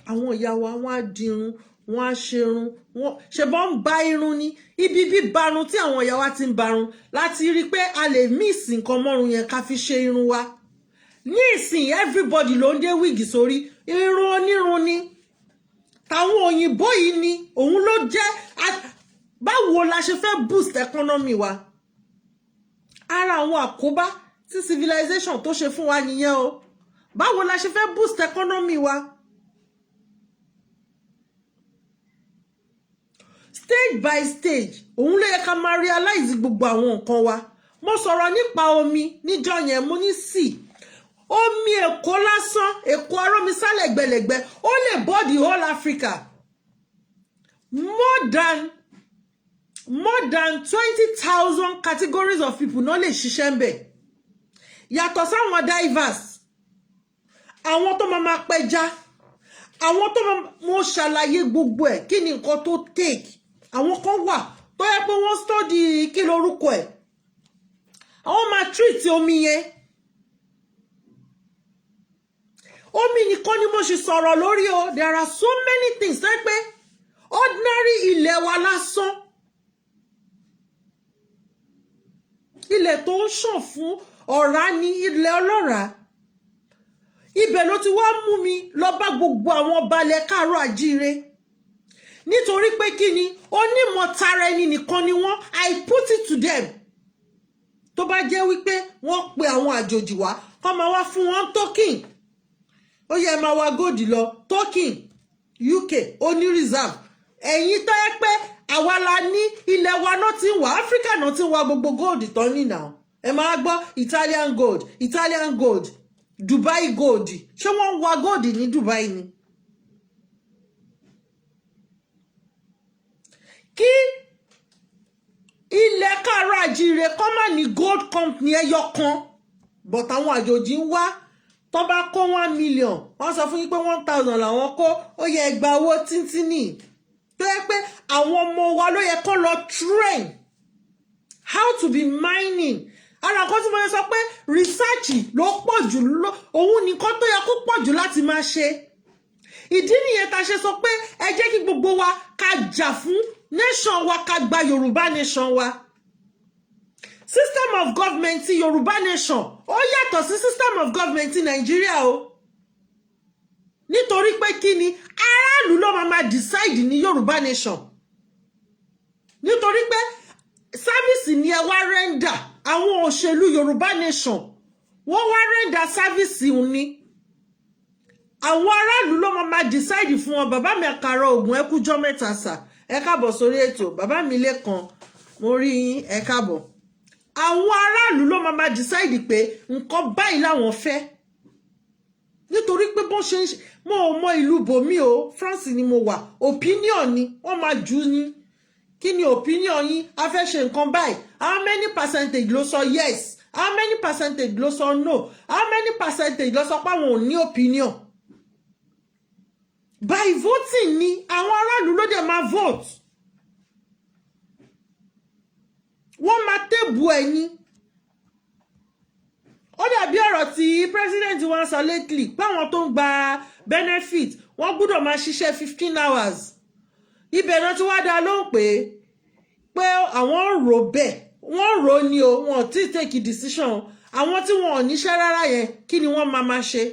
àwọn ìyá wa, wọ́n á dirun, wọ́n á ṣerun, wọ́n ṣe bọ́n ń ba irun ní ibi bíbarun tí àwọn ìyá wa ti ń barun, láti rí i pé a lè mix nǹkan mọ́run yẹn ká fi ṣe irun wa. Ní ìsìn, everybody ló ń dé wig sórí. Irun onírun ni tàwọn òyìnbó yìí ni òun ló jẹ́. Báwo la ṣe fẹ́ boost economy wa? Ara àwọn àkóbá tí civilization tó ṣe fún wa nìyẹn o. Báwo la ṣe fẹ́ boost economy wa? Stage by stage, òun ló yẹ ká máa realize gbogbo àwọn nǹkan wa. Mo sọ̀rọ̀ nípa omi níjọ́ yẹn. Mo ní sí omi Èkó lásán, Èkó arómisálẹ̀ gbẹlẹ̀gbẹ́, ó lè bọ́ the whole Africa. More than 20,000 categories of people náà lè ṣiṣẹ́ ń bẹ̀, yàtọ̀ sáwọn divers, àwọn tó máa máa pẹja, àwọn tó máa. Mo ṣàlàyé gbogbo ẹ̀, kí ni nǹkan tó take. Àwọn kan wà tó yẹ pé wọ́n study, kí lorúkọ ẹ̀, àwọn máa treat omi yẹn. Omi nìkan ni mo ṣì sọ̀rọ̀ lórí o. There are so many things tó yẹ pé all Ordinary ilẹ̀ wa lásán, ilẹ̀ tó ń ṣàn fún ọ̀rá ní ilẹ̀ ọlọ́ràá. Ibẹ̀ ló ti wá mú mi lọ bá gbogbo àwọn balẹ̀ káàárọ̀ àjíire, nítorí pé kí ni? Onímọ̀ tara ẹni nìkan ni wọ́n. I put it to them, tó bá jẹ́ wípé wọ́n pe àwọn àjòjì wá kọ́ máa wá fún wọn token, ó yẹ máa wá gold lọ, token UK ó ní reserve. Ẹ̀yin tó yẹ pé àwa la ní ilẹ̀ wa náà ti ń wá, Áfíríkà náà ti ń wá gbogbo gold tán nìyà. Ẹ máa gbọ́ Italian gold, Italian gold, Dubai gold. Ṣé wọ́n ń wa gold ní Dubai ni? Kí ilẹ̀ káàárọ̀ àjíire kọ́ má ní gold company ẹyọ kan, but àwọn àjòjì ń wá. Tó bá kó 1 million, wọ́n sọ fún yín pé 1,000 làwọn kó. Ó yẹ gba owó tíntínì tó yẹ pé àwọn ọmọ wa ló yẹ kó lọ train how to be mining. Ara nǹkan tí mo yẹ sọ pé research ló pọ̀ jù, òun nìkan tó yẹ kó pọ̀ jù láti máa ṣe. Ìdí nìyẹn tá a ṣe sọ pé ẹ jẹ́ kí gbogbo wa ká jà fún nation wa, ká gba Yorùbá nation wa. System of government ti Yorùbá nation, ó yàtọ̀ sí system of government ti Nàìjíríà o, nítorí pé kí ni? Aráàlú ló máa ma decide ní Yorùbá nation, nítorí pé service ni ẹ wá render. Àwọn òṣèlú Yorùbá nation, wọ́n wá render service ni. Àwọn aráàlú ló máa ma decide fún wọn. Bàbá mi àkàrà ògùn, ẹ kújọ́ mẹ́ta sà, ẹ káàbọ̀ sórí ètò. Bàbá mi lẹ́kan, mo rí yín, ẹ káàbọ̀. Àwọn aráàlú ló máa ma decide pé nǹkan báyìí làwọn fẹ́, nítorí pé bó ṣe ń ṣe, mo ò mọ ìlú bòmí o, France ni mo wà, opinion ni wọ́n máa jù ní. Kí ni opinion yín? A fẹ́ ṣe nǹkan báyìí, how many percentage ló sọ yes? How many percentage ló sọ no? How many percentage ló sọ pé àwọn ò ní opinion? By voting ni, àwọn aráàlú ló dẹ̀ máa vote. Wọ́n máa table ẹ̀ ní. Ó dàbí ọ̀rọ̀ tí president wa ń sọ lately pé àwọn tó ń gba benefit, wọ́n gbọ́dọ̀ máa ṣiṣẹ́ 15 hours. Ibẹ̀ náà tí wàá dá lóhùn pé àwọn ń rò bẹ́ẹ̀, wọ́n ń rò ní o, wọn ò tí ì take decision. Àwọn tí wọn ò níṣẹ́ rárá yẹn, kí ni wọ́n máa máa ṣe?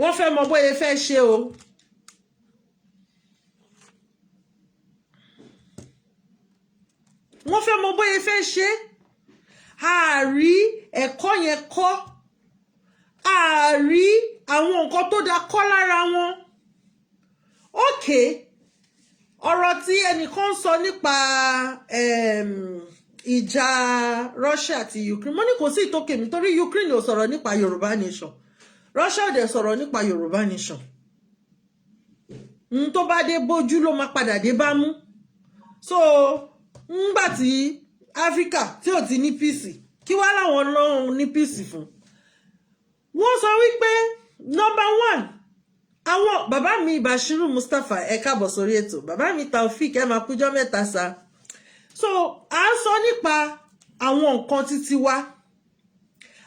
Wọ́n fẹ́ mọ bóyá fẹ́ ṣe o. Wọ́n fẹ́ mọ bóyá fẹ́ ṣe. Àárí ẹ̀kọ́ yẹn kọ́, àárí àwọn nǹkan tó dáa kọ́ lára wọn. Okay, ọ̀rọ̀ tí ẹnìkan sọ nípa ìjà Russia àti Ukraine, mo ní kò sí ìtókè mi, torí Ukraine ò sọ̀rọ̀ nípa Yorùbá nation, Russia ò dẹ̀ sọ̀rọ̀ nípa Yorùbá nation. N tó bá dé bójú ló máa padà dé bá mú. So ńgbà tí Áfíríkà tí ò ti ní peace, kí wá láwọn lọ́rùn ní peace fún? Wọ́n sọ wípé number one, àwọn bàbá mi Bashiru Mustapha, ẹ káàbọ̀ sórí ètò. Bàbá mi Taofik, ẹ máa kújọ́ mẹ́ta sa. So à ń sọ nípa àwọn nǹkan títí wa,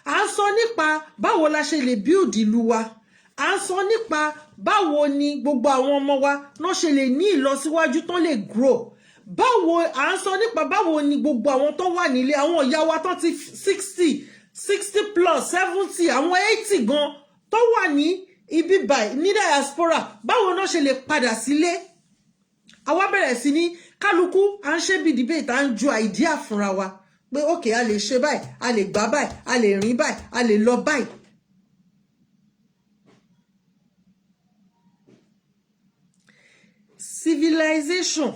à ń sọ nípa báwo la ṣe lè build ìlú wa, à ń sọ nípa báwo ni gbogbo àwọn ọmọ wa náà ṣe lè ní ìlọsíwájú, tán lè grow, báwo à ń sọ nípa báwo ni gbogbo àwọn tó wà nílé, àwọn ìyá wa tó ti 60, 60 plus, 70, àwọn 80 gan tó wà ní ibi báyìí ní diaspora, báwo náà ṣe lè padà sílé. Àwa bẹ̀rẹ̀ sí ní kálukú à ń ṣe bí debate, à ń ju idea fúnra wa pé ok, a lè ṣe báyìí, a lè gbà báyìí, a lè rìn báyìí, a lè lọ báyìí. Civilization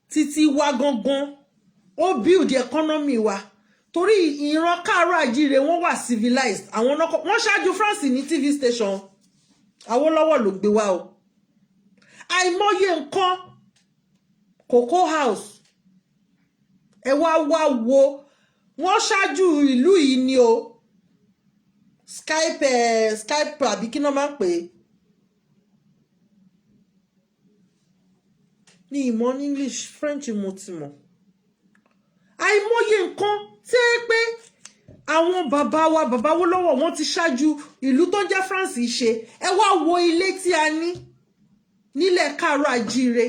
títí wa gangan, ó build economy wa, torí ìran káàárọ̀ àjíire, wọ́n wà civilized. Àwọn náà wọ́n ṣáájú France ní TV station. Awólọ́wọ̀ ló gbé wá o. Àìmọye nǹkan, Cocoa House, ẹ wá wá wo, wọ́n ṣáájú ìlú yìí ni o. Skype, Skype àbí kí náà máa ń pè é ní ìmọ̀ ní English, French mo ti mọ̀. Àìmọye nǹkan tí ẹ pé àwọn bàbá wa, bàbá Awólọ́wọ̀, wọ́n ti ṣáájú ìlú tó ń jẹ́ France ṣe. Ẹ wá wo ilé tí a ní. Nílẹ̀ káàárọ̀ àjíire,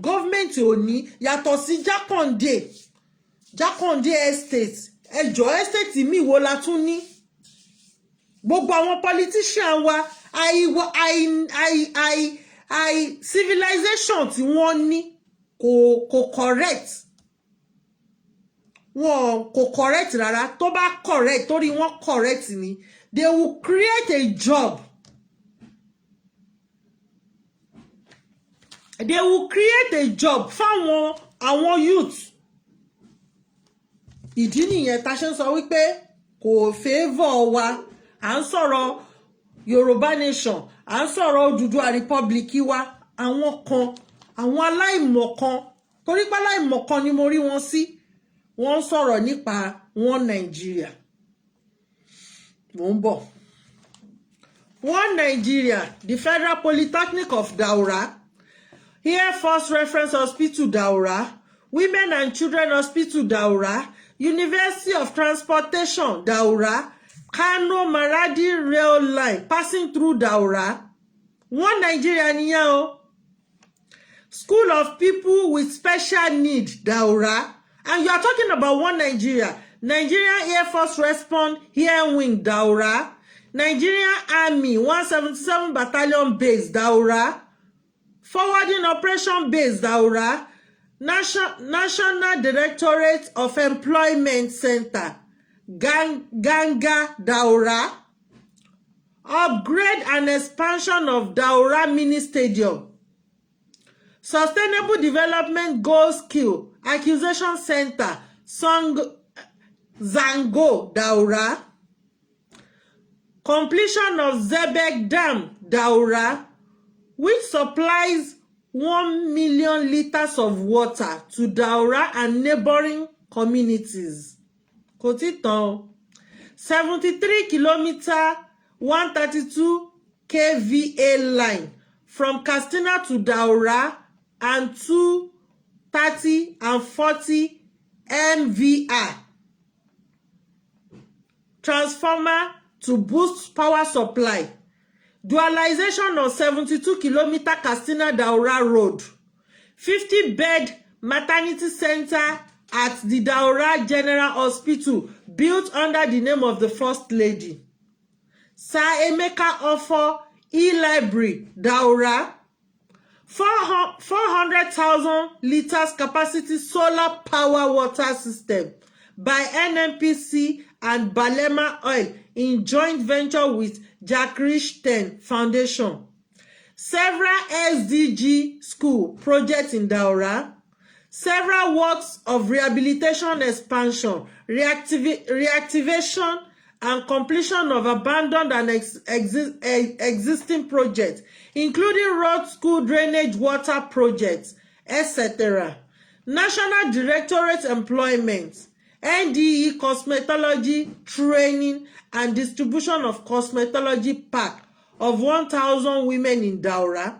government ò ní yàtọ̀ sí Jákàndé, Jákàndé Estate. Ẹjọ́, estate mi wo la tún ní? Gbogbo àwọn politician wa, àìwọ àì àì àì àì civilization tí wọ́n ní kò correct. Wọn kò correct rárá. Tó bá correct, torí wọ́n correct ni, they will create a job. They will create a job fáwọn àwọn youth. Ìdí nìyẹn tá a ṣe ń sọ wípé kò favour wa. À ń sọ̀rọ̀ Yorùbá nation, à ń sọ̀rọ̀ Odùduwà Republic wa. Àwọn kan, àwọn aláìmọ̀kan, torí pé aláìmọ̀kan ni mo rí wọn sí, wọ́n ń sọ̀rọ̀ nípa one Nigeria. Mò ń bọ̀. One Nigeria, the Federal Polytechnic of Daura, Air Force Reference Hospital Daura, Women and Children Hospital Daura, University of Transportation Daura, Kano Maradi rail line passing through Daura. One Nigeria nìyẹn o. School of people with special need, Daura. And you are talking about one Nigeria. Nigerian Air Force Response Air Wing, Daura. Nigerian Army 177 Battalion Base, Daura. Forwarding Operation Base, Daura. National Directorate of Employment Center, Ganga, Daura. Upgrade and expansion of Daura Mini Stadium. Sustainable Development Goals Skill Acquisition Center, Song Zango, Daura. Completion of Zebek Dam, Daura, which supplies 1 million litres of water to Daura and neighboring communities. Kò tí tán o. 73 kilometre 132 kVA line from Katsina to Daura and 230 and 40 MVA transformer to boost power supply. Dualization of 72 kilometre Katsina Daura Road. 50 bed maternity center at the Daura General Hospital, built under the name of the First Lady. Sir Emeka Offor e-library, Daura. 400,000 litres capacity solar power water system by NNPC and Balema Oil in joint venture with Jack Ten Foundation. Several SDG school projects in Daura. Several works of rehabilitation, expansion, reactivation and completion of abandoned and existing projects, including road, school, drainage, water projects, etc. National Directorate Employment, NDE cosmetology training and distribution of cosmetology pack of 1,000 women in Daura.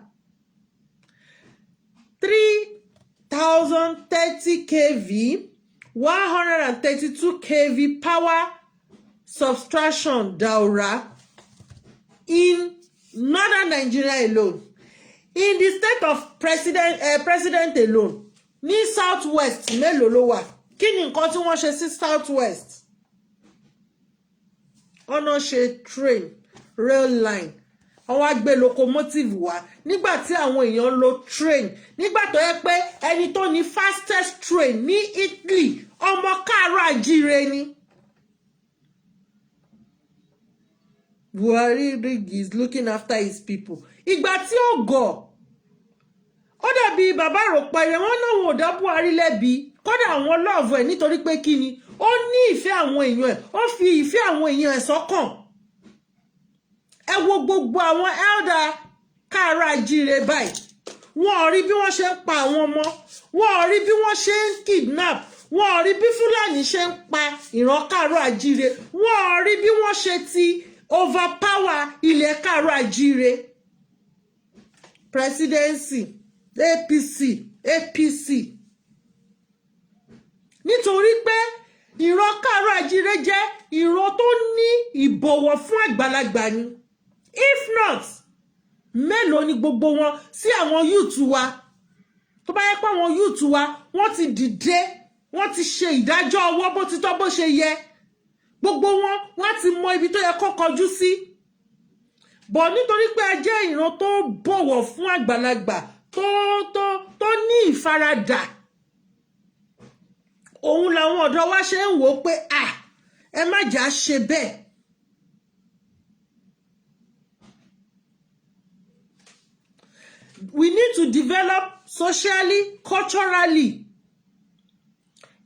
3,030 kV, 132 kV power substation, Daura, in northern Nigeria alone. In the state of president alone, ní South West, mélòó ló wà? Kí ni nǹkan tí wọ́n ṣe sí South West? Ọ̀nà ṣe train, rail line, wọ́n wá gbé locomotive wá nígbà tí àwọn èèyàn ń lo train, nígbà tó yẹ pé ẹni tó ní fastest train ní Italy, ọmọ káàárọ̀ àjíire ni. Buhari is looking after his people. Ìgbà tí ó gọ̀, ó dàbí bàbá àròpẹrẹ wọn náà, wọn ò dá Buhari lẹ́bi. Kódà àwọn love ẹ̀, nítorí pé kí ni? Ó ní ìfẹ́ àwọn èèyàn ẹ̀, ó fi ìfẹ́ àwọn èèyàn ẹ̀ sọ́kàn. Ẹ wo gbogbo àwọn elder káàárọ̀ àjíire báyìí, wọn ò rí bí wọ́n ṣe ń pa àwọn ọmọ wọn, ò rí bí wọ́n ṣe ń kidnap wọn, ò rí bí Fúlàní ṣe ń pa ìran káàárọ̀ àjíire, wọn ò rí bí wọ́n ṣe ti overpower ilẹ̀ káàárọ̀ àjíire. Presidency APC, APC, nítorí pé ìran káàárọ̀ àjíire jẹ́ ìran tó ní ìbọ̀wọ̀ fún àgbàlagbà ni. If not, Mélòó ni gbogbo wọn sí àwọn youth wa? Tó bá yẹ pé àwọn youth wa, wọ́n ti dìde, wọ́n ti ṣe ìdájọ́ ọwọ́ bó ti tọ́, bó ṣe yẹ, gbogbo wọn, wọ́n ti mọ ibi tó yẹ kó kọjú sí bọ̀. Nítorí pé ẹ jẹ́ ìran tó bọ̀wọ̀ fún àgbàlagbà, tó ní ìfaradà, òun làwọn ọ̀dọ́ wa ṣe ń wò ó pé, à, ẹ má jà ṣe bẹ́ẹ̀. We need to develop socially, culturally.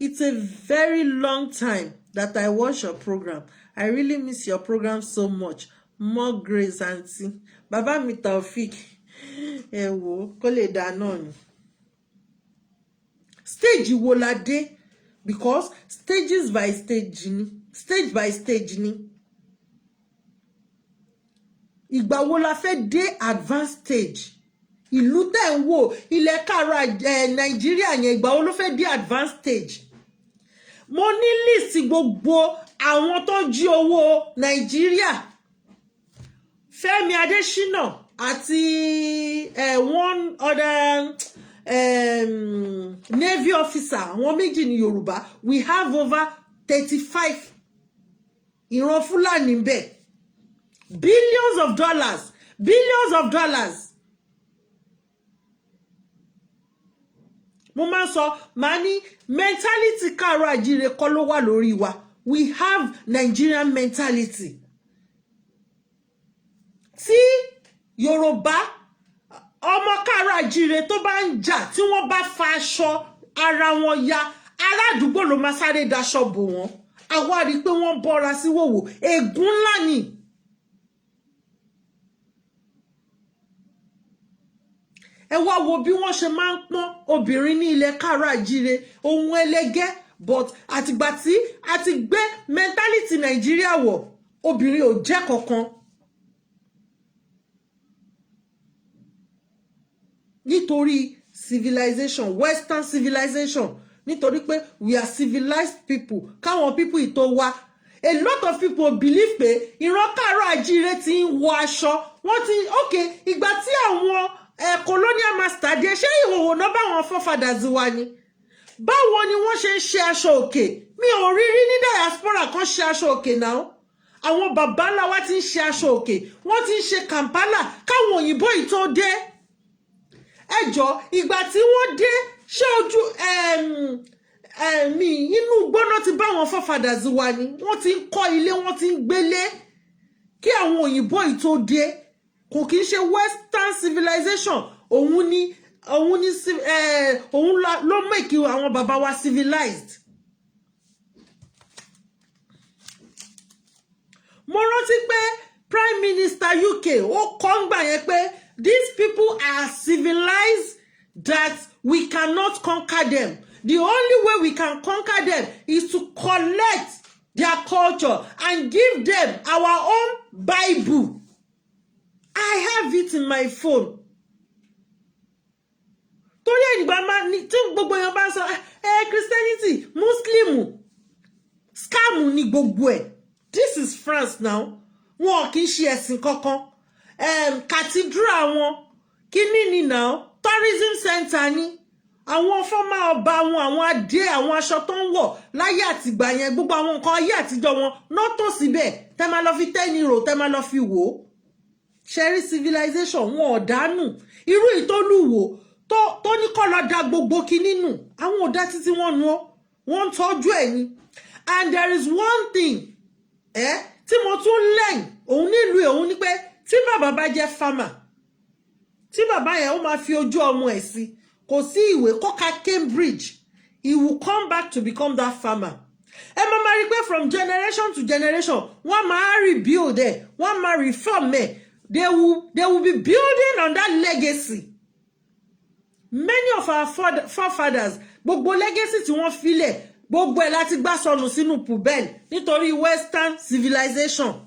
It's a very long time that I watch your program. I really miss your program so much. More grace, aunty. Bàbá mi Taofik, ẹ wò ó, kó lè dá náà ni. Stage wo la dé? Because stages by stage ni, stage by stage ni. Ìgbà wo la fẹ́ dé advanced stage? Ìlú tẹ̀ ń wò, ilẹ̀ káàárọ̀ ẹ̀ Nàìjíríà yẹn, ìgbà wo ló fẹ́ dé advanced stage? Mo ní list gbogbo àwọn tó jí owó Nàìjíríà. Fẹ́mi Adésínà àti one other navy officer, àwọn méjì ní Yorùbá. We have over 35 ìran Fúlàní bẹ́ẹ̀. Billions of dollars, billions of dollars. Mo máa ń sọ, màá ní mentality káàárọ̀ àjíire kọ́ ló wà lórí wa. We have Nigerian mentality. Tí Yorùbá, ọmọ káàárọ̀ àjíire tó bá ń jà, tí wọ́n bá fa aṣọ ara wọn ya, ará àdúgbò ló máa sáré daṣọ bò wọ́n. Àwa rí i pé wọ́n bọ́ra sí wòwò, ègún ńlá ni. Ẹ wá wo bí wọ́n ṣe máa ń pọ́n obìnrin ní ilẹ̀ káàárọ̀ àjíire, ohun ẹlẹgẹ́. But àtìgbà tí a ti gbé mentality Nàìjíríà wọ̀, obìnrin ò jẹ́ kankan. Nítorí civilization, western civilization, nítorí pé we are civilized people káwọn people ìtò wa. A lot of people believe pé ìran káàárọ̀ àjíire ti ń wọ aṣọ, wọ́n ti, ok, ìgbà tí àwọn colonial master dé, ṣé ìhòòhò náà báwọn forefathers wa ni? Báwo ni wọ́n ṣe ń ṣe aṣọ òkè? Mi ò rí rí ní diaspora kan ṣe aṣọ òkè náà. Àwọn bàbá ńlá wa ti ń ṣe aṣọ òkè, wọ́n ti ń ṣe Kampala káwọn òyìnbó yìí tó dé. Ẹ jọ, ìgbà tí wọ́n dé, ṣé ojú mi inú gbóná ti bá àwọn forefathers wa ni? Wọ́n ti ń kọ́ ilé, wọ́n ti ń gbélé kí àwọn òyìnbó yìí tó dé. Kò kí ń ṣe western civilization òun ni òun ló make àwọn bàbá wa civilized. Mo rántí pé Prime Minister UK, ó kọ́ ń gbà yẹn pé these people are civilized that we cannot conquer them. The only way we can conquer them is to collect their culture and give them our own Bible. I have it in my phone. Torí ẹ̀nìgbà máa ní tí gbogbo èèyàn bá ń sọ ẹ, Christianity, Muslim, scam ni gbogbo ẹ̀. This is France now. Wọn kì í ṣe ẹ̀sìn kankan. Cathedral wọn, kíní ni now, tourism center ni. Àwọn former ọba wọn, àwọn adé, àwọn aṣọ tó ń wọ̀ láyé àtìgbà yẹn, gbogbo àwọn nǹkan ayé àtijọ́ wọn náà tó síbẹ̀, tẹ́ máa lọ fi tẹ́ni rò, tẹ́ máa lọ fi wò ó. Ṣẹ́rí civilization wọn ò dánù. Irú ìtọ́lùwò tó ní kọ́ lọ da gbogbo kinní nù, àwọn ò dá títí wọn nu ọ́, wọ́n ń tọ́jú ẹ̀ ni. And there is one thing tí mo tún learn òun nílùú òun ni pé tí bàbá bá jẹ́ farmer, tí bàbá yẹn, ó máa fi ojú ọmọ ẹ̀ sí. Kò sí ìwé kọ́ka Cambridge, he will come back to become that farmer. Ẹ máa rí pé from generation to generation, wọ́n máa rebuild ẹ̀, wọ́n máa reform ẹ̀. They will be building on that legacy. Many of our forefathers, gbogbo legacy tí wọ́n filẹ̀, gbogbo ẹ̀ láti gbá sọnù sínú poubelle nítorí western civilization.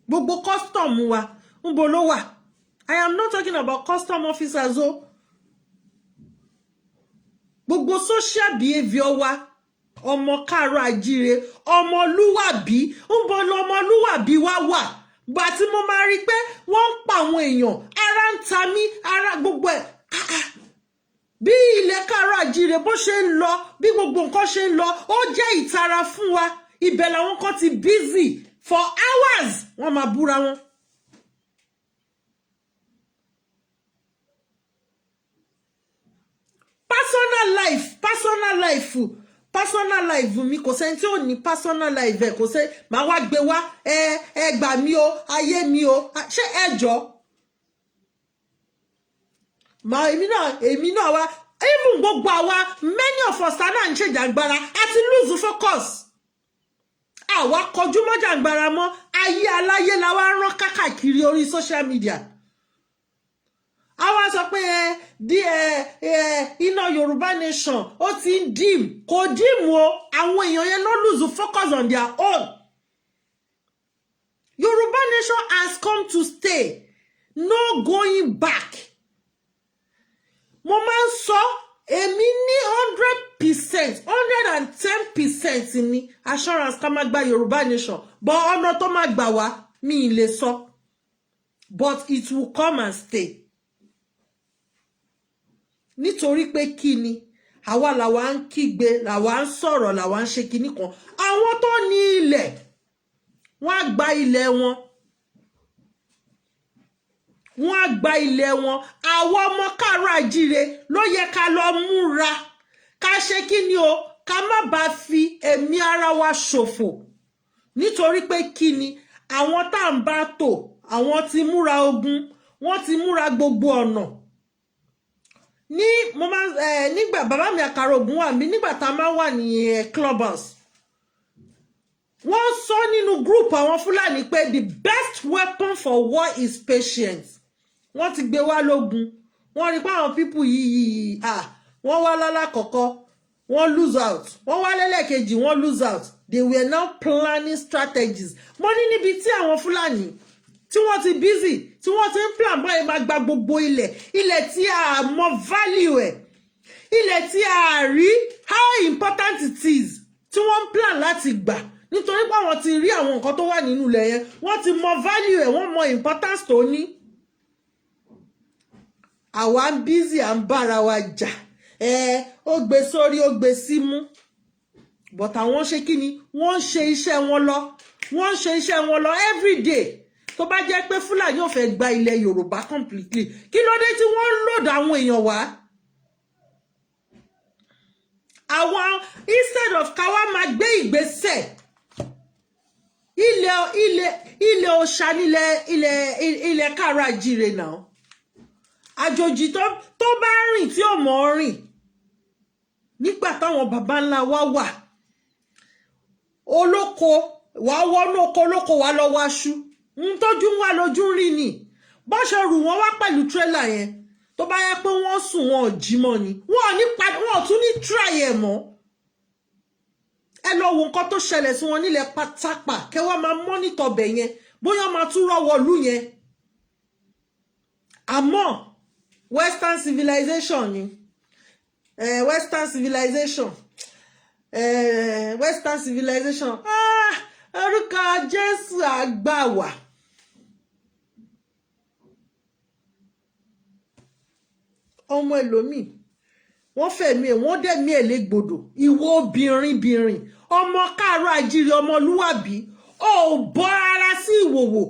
Gbogbo custom wa, ńbo ló wà? I am not talking about custom officers o. Gbogbo social behaviour wa. Ọmọ káàárọ̀ àjíire, ọmọlúwàbí ń bọ lọmọlúwàbí wá wà. Gbà tí mo máa rí i pé wọ́n ń pa àwọn èèyàn, ara ń ta mí, ara gbogbo ẹ̀. Ah, ah. Bí ilẹ̀ káàárọ̀ àjíire bó ṣe ń lọ, bí gbogbo nǹkan ṣe ń lọ, ó jẹ́ ìtara fún wa. Ibẹ̀ làwọn kan ti busy for hours, wọ́n máa búra wọn. Personal life, personal life, personal life mi, kò sẹ́ni tí ò ní personal life ẹ̀. Kò sẹ́ni màá wá gbé wá. Ẹ gbà mí o, ayé mi o. Ṣé ẹ jọ màá èmi náà wá. Even gbogbo àwa, many of us náà ń ṣèjàngbara, a ti lose focus. Àwa kọjú mọ́ jàǹgbara mọ́, ayé aláyé la wá rán kákàkiri orí social media. Àwa sọ pé ẹ di ẹ ẹ iná Yorùbá Nation ó ti ń dim. Kò dim o. Àwọn èèyàn yẹn ló lose focus on their own. Yorùbá Nation has come to stay, no going back. Mo máa ń sọ, èmi ní 100%, 110% ní assurance ká má gba Yorùbá Nation, but ọ̀nà tó má gbà wá, mi ì lè sọ, but it will come and stay. Nítorí pé kí ni? Àwa làwa ń kígbe, làwa ń sọ̀rọ̀, làwa ń ṣe kinní kan. Àwọn tó ní ilẹ̀, wọ́n á gba ilẹ̀ wọn, wọ́n á gba ilẹ̀ wọn. Àwọn ọmọ káàárọ̀ àjíire ló yẹ ká lọ múra, ká ṣe kí ni o, ká má bàa fi ẹ̀mí ara wa ṣòfò. Nítorí pé kí ni? Àwọn tá à ń bá tò, àwọn ti múra ogun, wọ́n ti múra gbogbo ọ̀nà. Ní mo máa ẹ nígbà bàbá mi àkàrà ògùn wà mí, nígbà tá a máa wà ní clubhouse, wọ́n sọ nínú group àwọn Fúlàní pé the best weapon for war is patience. Wọ́n ti gbé wá lógun, wọ́n rí pé àwọn people yìí, ah, wọ́n wá lálákọ̀ọ́kọ́, wọ́n lose out, wọ́n wá lẹ́lẹ́kejì, wọ́n lose out. They were now planning strategies. Mo ní níbi tí àwọn Fúlàní tí wọ́n ti busy, tí wọ́n ti ń plan báyìí máa gba gbogbo ilẹ̀, ilẹ̀ tí a mọ value ẹ̀, ilẹ̀ tí a rí how important it is, tí wọ́n ń plan láti gbà, nítorí pé àwọn ti rí àwọn nǹkan tó wà nínú ilẹ̀ yẹn, wọ́n ti mọ value ẹ̀, wọ́n mọ importance tó ní. Àwa ń busy, à ń bára wa jà. Ẹ ó gbé sórí, ó gbé símú, but àwọn ṣe kí ni? Wọ́n ń ṣe iṣẹ́ wọn lọ, wọ́n ń ṣe iṣẹ́ wọn lọ everyday. Tó bá jẹ́ pé Fúlàní ò fẹ́ gba ilẹ̀ Yorùbá completely, kí ló dé tí wọ́n ń load àwọn èèyàn wá? Àwọn instead of káwá máa gbé ìgbésẹ̀, ilẹ̀ òòṣà nílẹ̀, ilẹ̀ káàárọ̀ àjíire náà. Àjòjì tó bá rìn tí ò mọ̀ ọ́ rìn, nígbà táwọn baba ńlá wa wà, olóko wàá wọnú oko olóko, wàá lọ wáṣú ń tójú ń wá lójú ń rí ni. Bó ṣe rù wọ́n wá pẹ̀lú tírélà yẹn, tó bá yẹ pé wọ́n sùn, wọn ò jí mọ́ ni, wọn ò ní padà, wọn ò tún ní try ẹ̀ mọ́. Ẹ lọ wo nǹkan tó ṣẹlẹ̀ sí wọn nílẹ̀ pátápá, kẹwàá máa monitor bẹ̀ yẹn, bóyá máa tún rọ́wọ́ lù yẹn. Àmọ́ western civilization ni, western civilization, western civilization. Ah, orúkọ Jésù àgbà wà. Ọmọ ẹlòmíì, wọ́n fẹ̀mí ẹ̀, wọ́n dẹ̀mí ẹ̀ légbodò. Ìwọ obìnrin bìnrin, ọmọ káàárọ̀ àjíire, ọmọlúwàbí, ò bọ́ ara sí ìwòwò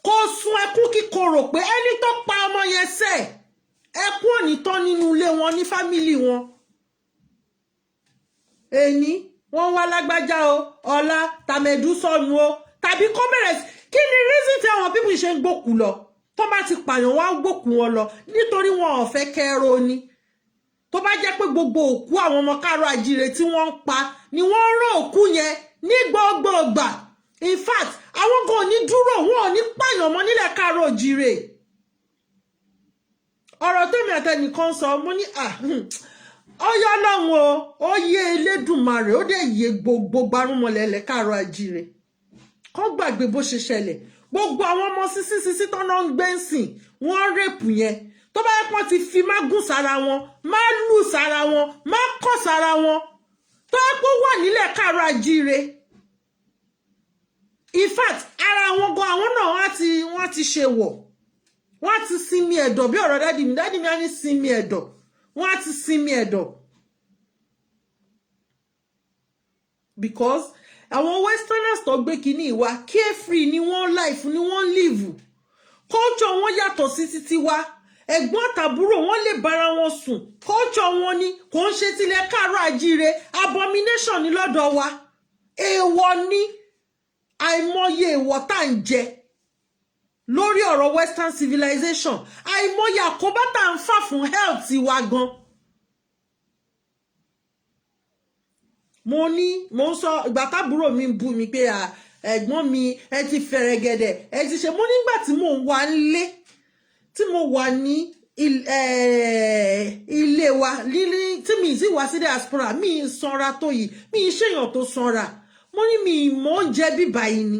kó sun ẹkún kíkorò pé ẹni tó pa ọmọ yẹn sẹ̀, ẹkún ò ní tán nínú ilé wọn, ní family wọn. Èní wọ́n wá lágbájá o, ọ̀la tàmẹ̀dú sọnù o, tàbí kó bẹ̀rẹ̀ sí. Kí ni reason tí àwọn people ṣe ń gbókù lọ? Tó bá ti pààyàn, wá gbókù wọn lọ, nítorí wọn ò fẹ́ kẹ́rọ ni. Tó bá jẹ́ pé gbogbo òkú àwọn ọmọ káàárọ̀ àjíire tí wọ́n ń pa ni wọ́n ń rán òkú yẹn ní gbogbo ìgbà, in fact, àwọn kan ò ní dúró, wọn ò ní pààyàn mọ́ nílẹ̀ káàárọ̀ òjíire. Ọ̀rọ̀ tèmi àtẹnìkan sọ, mo ní ọyọ́ lọ́hùn o, ó yé Elédùmarè, ó dẹ̀ yé gbogbo gbarúmọlẹ̀ ilẹ̀ káàárọ̀ àjíire. Kán gbàgbé bó ṣe ṣẹlẹ̀. Gbogbo àwọn ọmọ sísí sísí tán náà ń gbé ń sìn, wọ́n rape yẹn, tó bá yẹ pọ́n ti fi mágùn sára wọn, má lù sára wọn, má kọ̀ sára wọn, tó yẹ pé ó wà. Nílẹ̀ káàárọ̀ àjíire, in fact, ara wọn gan, àwọn náà wọ́n á ti ṣe wọ̀, wọ́n á ti sinmi ẹ̀dọ̀. Bí ọ̀rọ̀ daddy mi, daddy mi á ní sinmi ẹ̀dọ̀, wọ́n á ti sinmi ẹ̀dọ̀, because àwọn westerners tó gbé kínní ìwà carefree ni wọ́n, life ni wọ́n live, culture wọn yàtọ̀ sí títí wa. Ẹ̀gbọ́n àtàbúrò, wọ́n lè bára wọn sùn, culture wọn ni, kò ń ṣe tilẹ̀ káàárọ̀ àjíire. Abomination ni lọ́dọ̀ wa, èèwọ̀ ni. Àìmọye èèwọ̀ tá à ń jẹ lórí ọ̀rọ̀ western civilization, àìmọye àkóbá tá à ń fà fún health wa gan. Mo ní mo ń sọ ìgbà tábúrò mi ń bú mi pé, "Ẹ̀gbọ́n mi, ẹ ti fẹ̀rẹ̀gẹ̀dẹ̀, ẹ ti ṣe." Mo nígbà tí mò ń wà nílé, tí mo wà ní ilé wa lílí, tí mi sì wá sí diaspora, mi ń sanra tó yìí, mi ń ṣèyàn tó sanra. Mo ní mi mọ̀ oúnjẹ bíbá yìí ni.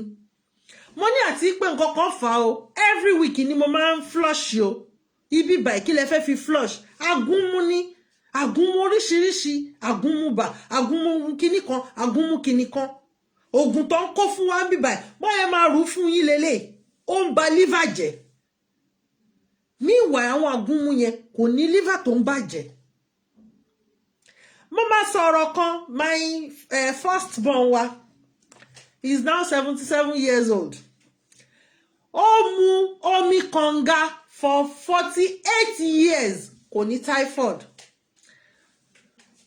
Mo ní àti pé nǹkan kan fà á o, every week ni mo máa ń flush o. Ibi báyìí, kí lẹ fẹ́ fi flush? Agúnmú ní agúnmú oríṣiríṣi, agúnmú bà, agúnmú kinní kan, agúnmú kinní kan, oògùn tó ń kó fún wa ń bíbáyìí, bọ́n yẹn máa rú fún yín lélẹ̀, ó ń ba liver jẹ́. Meanwhile, àwọn agúnmu yẹn kò ní liver tó ń bàjẹ́. Mo máa sọ ọ̀rọ̀ kan. My first born wa is now 77 years old. Ó mu omi kànga for 48 years, kò ní typhoid.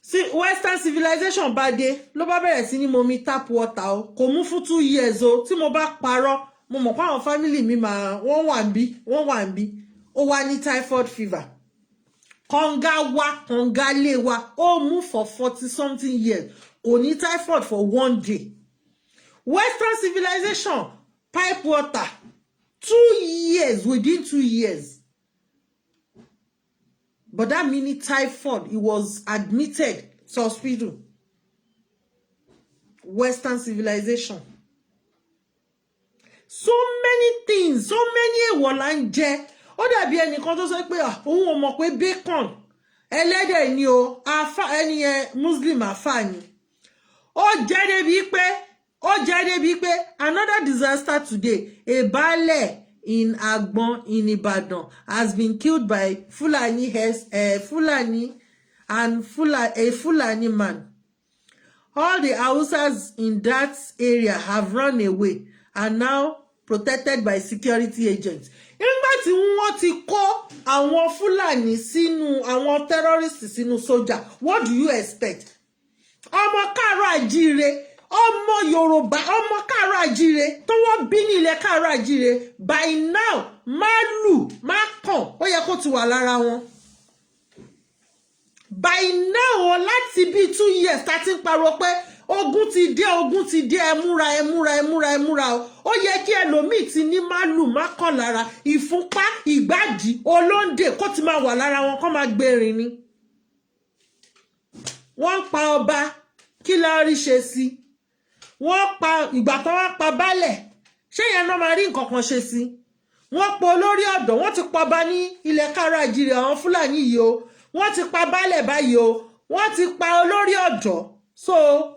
Sí western civilization bá dé, ló bá bẹ̀rẹ̀ sí ní momi tap water o, kò mú fún 2 years o. Tí mo bá parọ́, mo mọ̀ pé àwọn family mi máa wọ́n wà ń bí, wọ́n wà ń bí. Ó wá ní typhoid fever. Kànga wa, kànga lé wa, ó mú for 40 something years, kò ní typhoid for one day. Western civilization, pipe water, 2 years, within 2 years, bọ̀dá mi ní typhoid. He was admitted to hospital. Western civilization, so many things, so many èèwọ̀ là ń jẹ. Ó dàbí ẹnìkan tó sọ pé, ah, òun ò mọ̀ pé bacon ẹlẹ́dẹ̀ ni o. Afa ẹni yẹn, Muslim afa ni. Ó jẹ́ débi pé another disaster today: a baálẹ̀ in Agbon in Ibadan has been killed by Fulani Fulani and a Fulani man. All the Hausas in that area have run away and now protected by security agents. Nígbà tí wọ́n ti kó àwọn Fúlàní sínú, àwọn terrorists sínú sójà, what do you expect? Ọmọ káàárọ̀ àjíire, ọmọ Yorùbá, ọmọ káàárọ̀ àjíire tó wọ́n bí ní ilẹ̀ káàárọ̀ àjíire, by now má lù má kàn, ó yẹ kó ti wà lára wọn by now o. Láti bíi 2 years tá a ti ń pariwo pé ogun ti dé, ogun ti dé, ẹ múra, ẹ múra, ẹ múra, ẹ múra o, ó yẹ kí ẹlòmíì ti ní má lù má kàn lára, ìfúnpá, ìgbádìí, olóńdè, kó ti máa wà lára wọn, kó máa gbérin ni. Wọ́n ń pa ọba, kí la rí ṣe sí? Wọ́n pa, ìgbà tó wá pa baálẹ̀, ṣé yẹn náà máa rí nǹkan kan ṣe sí? Wọ́n pa olórí ọ̀dọ́, wọ́n ti pọba ní ilẹ̀ káàárọ̀ àjíire, àwọn Fúlàní yìí o. Wọ́n ti pa baálẹ̀ báyìí o, wọ́n ti pa olórí ọ̀dọ́. So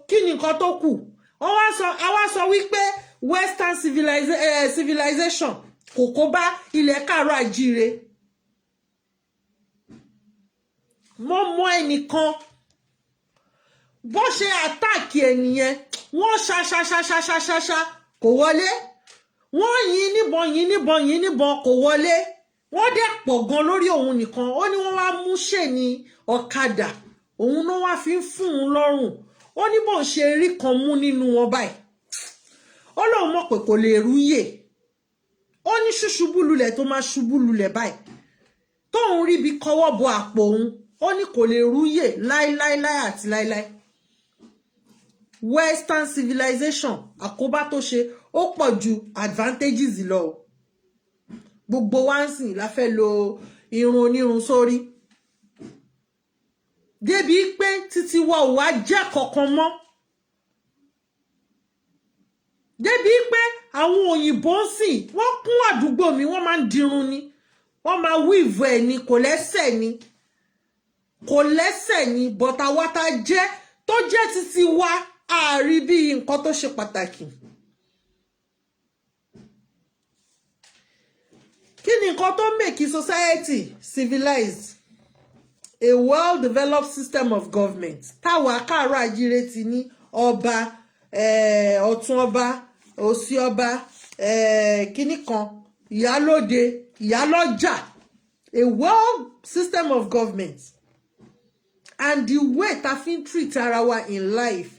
kí ni nǹkan tó kù? Wọ́n wá sọ, àwa sọ wípé western civilization kò kó bá ilẹ̀ káàárọ̀ àjíire. Mo mọ ẹnìkan, bó ṣe attack ẹnìyẹn, wọ́n ṣa ṣa ṣa ṣa ṣa ṣa ṣa, kò wọlé. Wọ́n yìn níbọn, yìn níbọn, yìn níbọn, kò wọlé. Wọ́n dẹ̀ pọ̀ gan lórí òun nìkan. Ó ní wọ́n wá mú ṣèní ọ̀kadà, òun náà wá fi ń fún un lọ́rùn. Ó ní bóun ṣe rí kan mú nínú wọn báyìí, ó lóun mọ̀ pé kò lè rúyè. Ó ní ṣùṣubú lulẹ̀ tó máa ṣubú lulẹ̀ báyìí, tóun rí bí kọwọ́ bọ àpò òun, ó ní kò lè rúyè láíláíláí àti láíláí. Western civilization, àkóbá tó ṣe ó pọ̀ ju advantages lọ o. Gbogbo wa ń sìn la fẹ́ lo irun onírun sórí, débi pé títí wa ò wá jẹ́ kankan mọ́, débi pé àwọn òyìnbó ń sìn, wọ́n kún àdúgbò mi, wọ́n máa ń dirun ni, wọ́n máa weave ẹ̀ ni, kò lẹ́sẹ̀ ni, kò lẹ́sẹ̀ ni. But àwa tá jẹ́ tó jẹ́ títí wa, Àárí bí nǹkan tó ṣe pàtàkì. Kí ni nǹkan tó make society civilized? A well-developed system of government táwa káàárọ̀ àjíire ti ní ọba, ọ̀tún ọba, òsì ọba, kínní kan, ìyálóde, ìyálọ́jà. A well system of government and the way ta fi ń treat ara wa in life,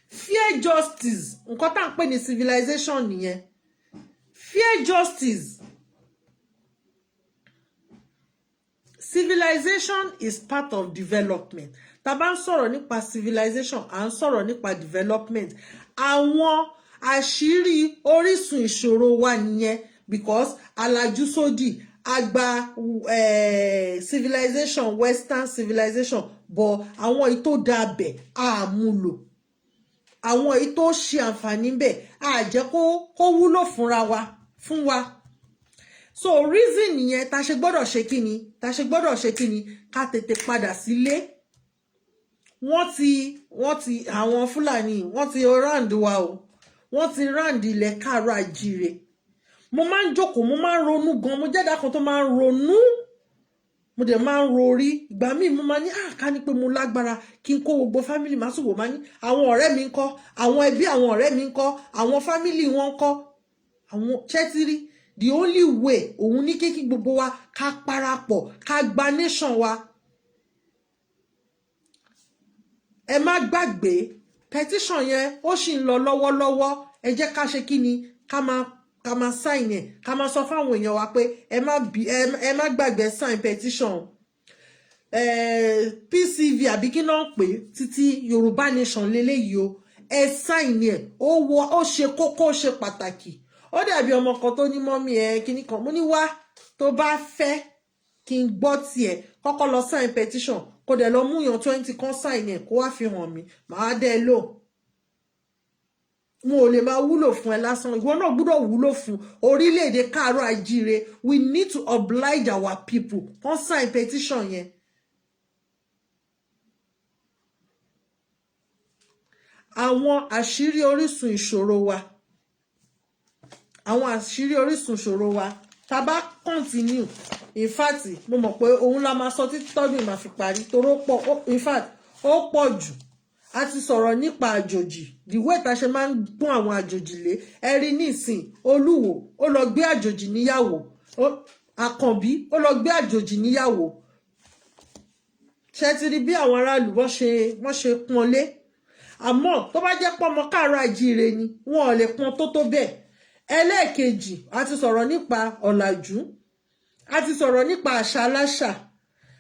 fair justice. Nǹkan tá à ń pè ní civilization nìyẹn, fair justice. Civilization is part of development. Tá bá ń sọ̀rọ̀ nípa civilization, à ń sọ̀rọ̀ nípa development. Àwọn àṣírí orísun ìṣòro wa nìyẹn, because alájú sódì àgbà civilization, western civilization, but àwọn èyí tó dáa bẹ̀ àmúlò, àwọn èyí tó ṣe àǹfààní bẹ̀ á jẹ́ kó wúlò fúnra wa fún wa. So reason nìyẹn tá ṣe gbọ́dọ̀ ṣe kíni, tá ṣe gbọ́dọ̀ ṣe kíni, ká tètè padà sílé. Wọ́n ti àwọn Fúlàní, wọ́n ti round wa o, wọ́n ti round ilẹ̀ káàárọ̀ àjíire. Mo máa ń jókòó, mo máa ń ronú gan. Mo jẹ́dá kan tó máa ń ronú, mo dẹ̀ máa ń rorí. Ìgbà míì mo máa ní ká ní pé mo lágbára kí n kó gbogbo family. Máa sùn wò, máa ní àwọn ọ̀rẹ́ mi ń kọ́, àwọn ẹbí àwọn ọ̀rẹ́ mi ń kọ́, àwọn family wọn ń kọ́, àwọn ṣẹ́tírí. The only way òun ní kékí gbogbo wa ká parapọ̀, ká gba nation wa. Ẹ má gbàgbé petition yẹn, ó sì ń lọ lọ́wọ́lọ́wọ́. Ẹ jẹ́ ká ṣe kí ni, ká máa sign ẹ̀, ká máa sọ fáwọn èèyàn wa pé ẹ má gbàgbé sign petition PCV àbí kí náà pè títí Yorùbá Nation lélẹ́yìí o. Ẹ sign ẹ̀, ó wọ, ó ṣe kókó, ó ṣe pàtàkì. Ó dàbí ọmọ kan tó ní mummy ẹ kíní kan. Mo ní wá, tó bá fẹ́ kí n gbọ́ tiẹ̀, kọ́kọ́ lọ sign petition, kó dẹ̀ lọ mú yàn 20 kan sign ẹ̀, kó wá fi hàn mí, màá dẹ́ lò. Mo ò lè máa wúlò fún ẹ lásán, ìwọ náà gbúdọ̀ wúlò fún orílẹ̀-èdè káàárọ̀ àjíire. We need to oblige our people kan sign petition yẹn. Àwọn àṣírí orísun ìṣòro wa, àwọn àṣírí orísun ìṣòro wa, tá bá continue, in fact, mo mọ̀ pé òun la máa sọ títí tọ́dún ìmáa fi parí, toró pọ̀. In fact, ó pọ̀ jù. A ti sọ̀rọ̀ nípa àjòjì, the way tá ṣe máa ń gbọ́n àwọn àjòjì lé. Ẹ rí nísìn, Olúwo ó lọ gbé àjòjì níyàwó, Àkànbí ó lọ gbé àjòjì níyàwó. Ṣe ti rí bí àwọn aráàlú wọ́n ṣe pọ́n lé? Àmọ́ tó bá jẹ́ pọ́nmọ káàárọ̀ àjíire ni, wọn ò lè pọ́n tó bẹ́ẹ̀. Ẹlẹ́ẹ̀kejì, a ti sọ̀rọ̀ nípa ọ̀làjú, a ti sọ̀rọ̀ nípa àṣà aláṣà,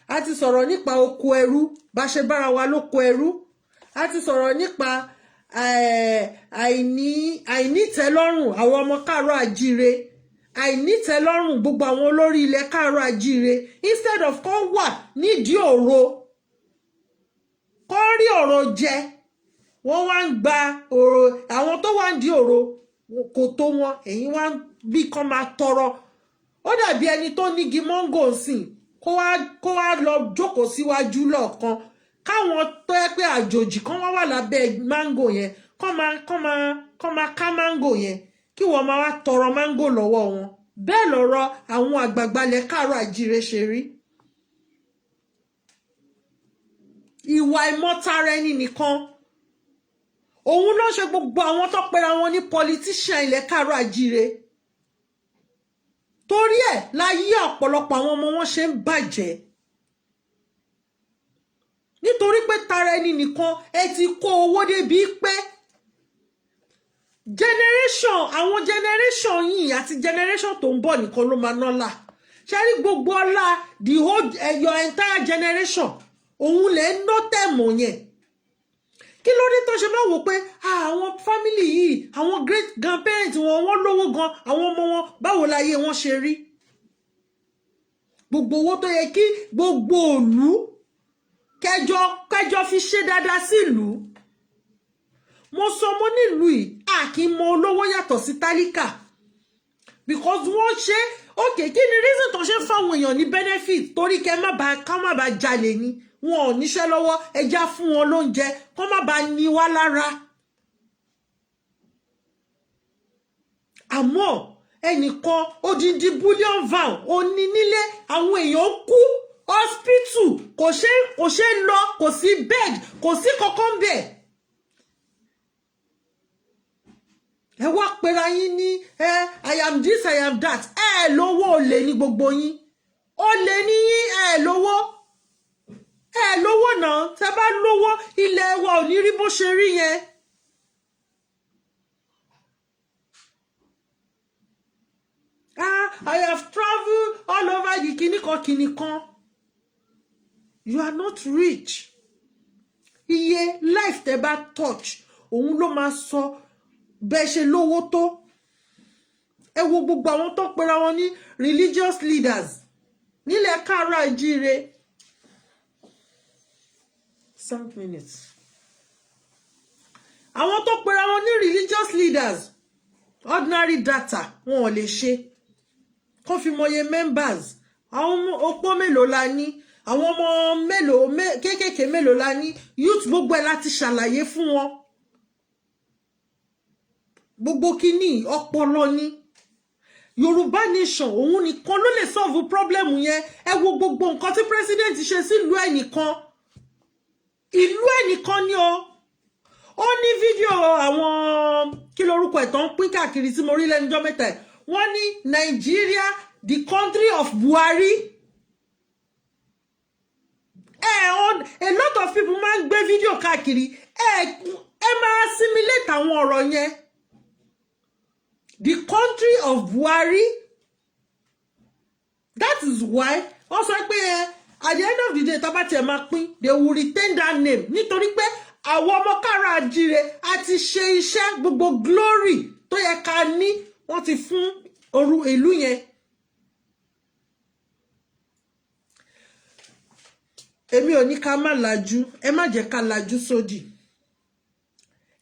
a ti sọ̀rọ̀ nípa oko ẹrú, bá ṣe bára wa lóko ẹrú, a ti sọ̀rọ̀ nípa àìnítẹ́lọ́rùn àwọn ọmọ káàárọ̀ àjíire, àìnítẹ́lọ́rùn gbogbo àwọn olórí ilẹ̀ káàárọ̀ àjíire. Instead of kán wà nídìí ọ̀rọ̀, kán rí ọ̀rọ̀ jẹ, wọ́n wá ń gba ọ̀rọ̀. Àwọn tó wà ń di ọ̀rọ̀ kò tó wọn, èyí wá ń bí kán máa tọrọ. Ó dàbí ẹni tó nígi mọ́ngò sìn, kó wá lọ jókòó síwájú lọ́ọ̀kan, káwọn tó yẹ pé àjòjì kan wá wà lábẹ́ mángò yẹn, kán máa ká mángò yẹn, kí wọ́n máa wá tọrọ mángò lọ́wọ́ wọn. Bẹ́ẹ̀ lọ̀rọ̀ àwọn àgbààgbà ilẹ̀ káàárọ̀ àjíire ṣe rí. Ìwà ìmọ̀tara ẹni nìkan òun ló ṣe gbogbo àwọn tó pera wọn ní politician ilẹ̀ káàárọ̀ àjíire. Torí ẹ̀ láyé ọ̀pọ̀lọpọ̀ àwọn ọmọ wọn ṣe ń bàjẹ́, nítorí pé tara ẹni nìkan. Ẹ ti kó owó débi pé generation, àwọn generation yìí àti generation tó ń bọ̀ nìkan ló máa nọ́là. Ṣe rí gbogbo ọlá, the whole your entire generation, òun lè ń ná tẹ̀mọ̀ yẹn. Kí ló dé tó ṣe máa wò pé àwọn family yìí, àwọn great grandparents wọn, wọ́n lówó gan, àwọn ọmọ wọn, báwo láyé wọn ṣe rí? Gbogbo owó tó yẹ kí gbogbo òlú kẹjọ kẹjọ fi ṣe dáadáa sílùú. Mo sọ, mo nílùú yìí, a kì í mọ olówó yàtọ̀ sí tálíkà, because wọ́n ṣe ok. Kí ni reason tó ṣe fáwọn èèyàn ní benefit? Torí kẹ má ba ká má ba jalè ni. Wọn ò níṣẹ́ lọ́wọ́, ẹja fún wọn lóúnjẹ, kó má ba ní wá lára. Àmọ́ ẹnìkan, odindi bullion van òní nílé, àwọn èèyàn kú, hospital kò ṣe lọ, kò sí bed, kò sí kankan bẹ́ẹ̀. Ẹ wá pera yín ní ẹ, "I am this, I am that." Ẹ lówó, olè ní gbogbo yín, olè ní yín. Ẹ lówó, ẹ lówó náà. Tẹ bá lówó, ilẹ̀ wa ò ní rí bó ṣe rí yẹn. "Ah, I have travelled all over the kìnnìkan kìnnìkan." You are not rich. Iye life tẹ bá touch, òun ló máa sọ bẹ́ẹ̀ ṣe lówó tó. Ẹ wo gbogbo àwọn tó pera wọn ní religious leaders nílẹ̀ káàárọ̀ àjíire. 7 minutes. Àwọn tó pera wọn ní religious leaders, ordinary data wọn ò lè ṣe kó fi mọye members. Àwọn opó mélòó la ní? Àwọn ọmọ mélòó, kéékèèké mélòó la ní? Youth, gbogbo ẹ̀ láti ṣàlàyé fún wọn. Gbogbo kínní ọpọlọ ni. Yorùbá Nation, òun nìkan ló lè solve problem yẹn. Ẹ wo gbogbo nǹkan tí president ṣe sílùú ẹ̀ nìkan, ìlú ẹ̀ nìkan ni o. Ó ní fídíò àwọn, kí lorúkọ ẹ̀, tó ń pín káàkiri tí mo rí lẹ́nujọ́ mẹ́ta ẹ̀. Wọ́n ní Nigeria, the country of Buhari. Ẹ on a lot of people máa ń gbé fídíò káàkiri. Ẹ máa assimilate àwọn ọ̀rọ̀ yẹn, the country of Buhari. That is why wọ́n sọ pé ẹ at the end of the day, tá bá tiẹ̀ máa pín, they will retain that name, nítorí pé àwọn ọmọ káàárọ̀ àjíire a ti ṣe iṣẹ́. Gbogbo glory tó yẹ ká ní, wọ́n ti fún oru ìlú yẹn. Èmi ò ní ká má lajú, ẹ má jẹ́ ká lajú sódì.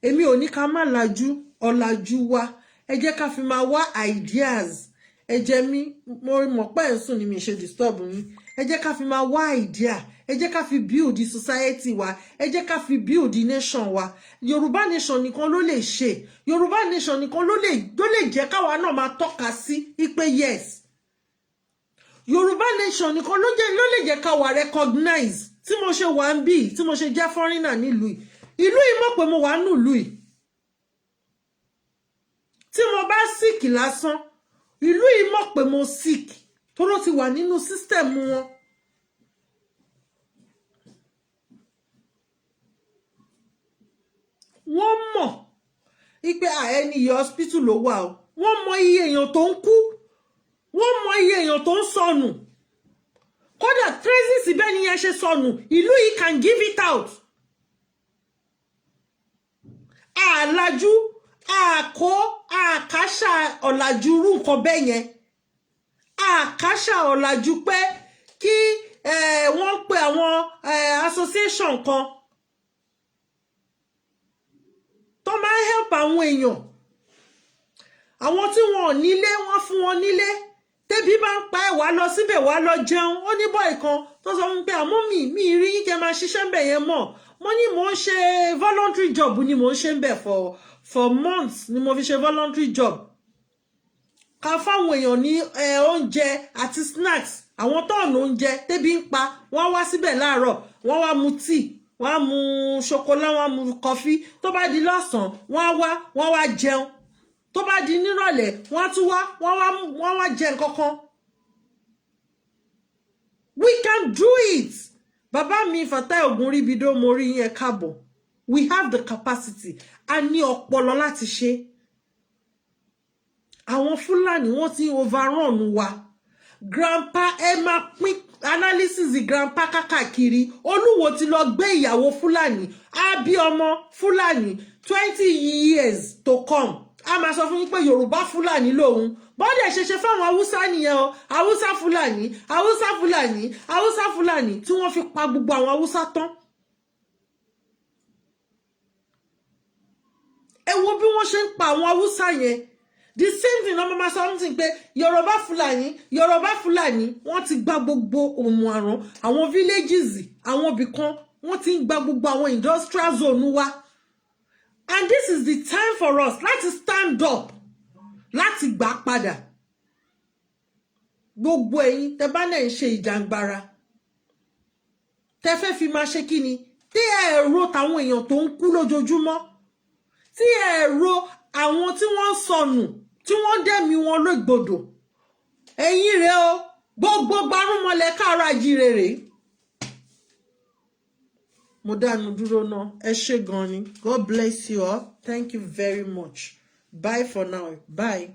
Èmi ò ní ká má lajú. Ọ̀làjú wa, ẹ jẹ́ ká fi máa wá ideas. Ẹ jẹ́ mi, mo mọ̀ pé ẹ̀ ń sùn ni, mi ṣe disturb yín. Ẹ jẹ́ ká fi máa wá idea, ẹ jẹ́ ká fi build the society wa, ẹ jẹ́ ká fi build the nation wa. Yorùbá Nation nìkan ló lè ṣe. Yorùbá Nation nìkan ló lè jẹ́ káwa náà máa tọ́ka sí ipe yes, Yorùbá Nation nìkan ló lè jẹ́ ká wà recognize. Tí mo ṣe wà ń bí, tí mo ṣe jẹ́ foreigner nílùú yìí, ìlú yìí mọ̀ pé mo wà nílùú yìí. Tí mo bá sick lásán, ìlú yìí mọ̀ pé mo sick, tó ló ti wà nínú system wọn. Wọ́n mọ̀ wípé ẹni yìí, hospital ló wà o. Wọ́n mọ iye èèyàn tó ń kú, wọ́n mọ iye èèyàn tó ń sọnù. Kódà traces bẹ́ẹ̀ ni yẹn ṣe sọnù, ìlú yìí can give it out. Àlàjú àkó àkàṣà ọ̀làjú rú nǹkan bẹ́ẹ̀ yẹn, àkàṣà ọ̀làjú pé kí wọ́n pe àwọn association kan tó máa ń help àwọn èèyàn, àwọn tí wọn ò nílé, wọ́n fún wọn nílé. Tẹ́bí bá ń pa ẹ̀, wá lọ síbẹ̀, wá lọ jẹun. Ó ní boy kan tó sọ fún mi pé, "Àmọ́ mi rí yín kẹ́ máa ṣiṣẹ́ ń bẹ̀ yẹn mọ̀." Mo ní mò ń ṣe voluntary job ni, mò ń ṣe ń bẹ̀ for months ni mo fi ṣe voluntary job, ká fáwọn èèyàn ní oúnjẹ àti snacks. Àwọn tọ́ọ̀nù oúnjẹ tẹ́bí ń pa, wọ́n wá síbẹ̀ láàárọ̀, wọ́n wá mu tíì, wọ́n á mu ṣokolá, wọ́n á mu kọfí. Tó bá di lọ́sàn-án, wọ́n á wá, wọ́n wá jẹun. Tó bá di nírọ̀lẹ́, wọ́n á tún wá, wọ́n wá jẹ nǹkan kan. We can do it. Bàbá mi Fatai Ogunribido, mo rí yín, ẹ káàbọ̀. We have the capacity, a ní ọpọlọ láti ṣe. Àwọn Fúlàní, wọ́n ti ń overrun wa. Grandpa, ẹ máa pín analysis grandpa kákàkiri. Olúwo ti lọ gbé ìyàwó Fúlàní, á bí ọmọ Fúlàní. 20 years to come, a máa sọ fún yín pé Yorùbá Fúlàní lòun. Bọ́dẹ̀ ṣe ṣe fáwọn Haúsá nìyẹn o. Haúsá Fúlàní, Haúsá Fúlàní, Haúsá Fúlàní, tí wọ́n fi pa gbogbo àwọn Haúsá tán. Ẹ wo bí wọ́n ṣe ń pa àwọn Haúsá yẹn. The same thing ọmọ máa sọ something pé Yorùbá Fúlàní, Yorùbá Fúlàní. Wọ́n ti gba gbogbo òmù àrùn, àwọn villages, àwọn ibìkan. Wọ́n ti ń gba gbogbo àwọn industrial zone wa, and this is the time for us láti stand up. Láti gbà padà. Gbogbo ẹ̀yin tẹ́ bá náà ń ṣe ìjàngbara, tẹ́ fẹ́ fi máa ṣe kí ni, tí ẹ ro tàwọn èèyàn tó ń kú lójoojúmọ́, tí ẹ ro àwọn tí wọ́n ń sọnù, tí wọ́n dẹ̀mí wọn lógbodò, ẹ̀yin rèé o. Gbogbo gbarúmọlẹ̀ káàárọ̀ àjíire rèé. Mo dánu dúró náà. Ẹ ṣé gan ni. God bless you all. Thank you very much. Bye for now. Bye.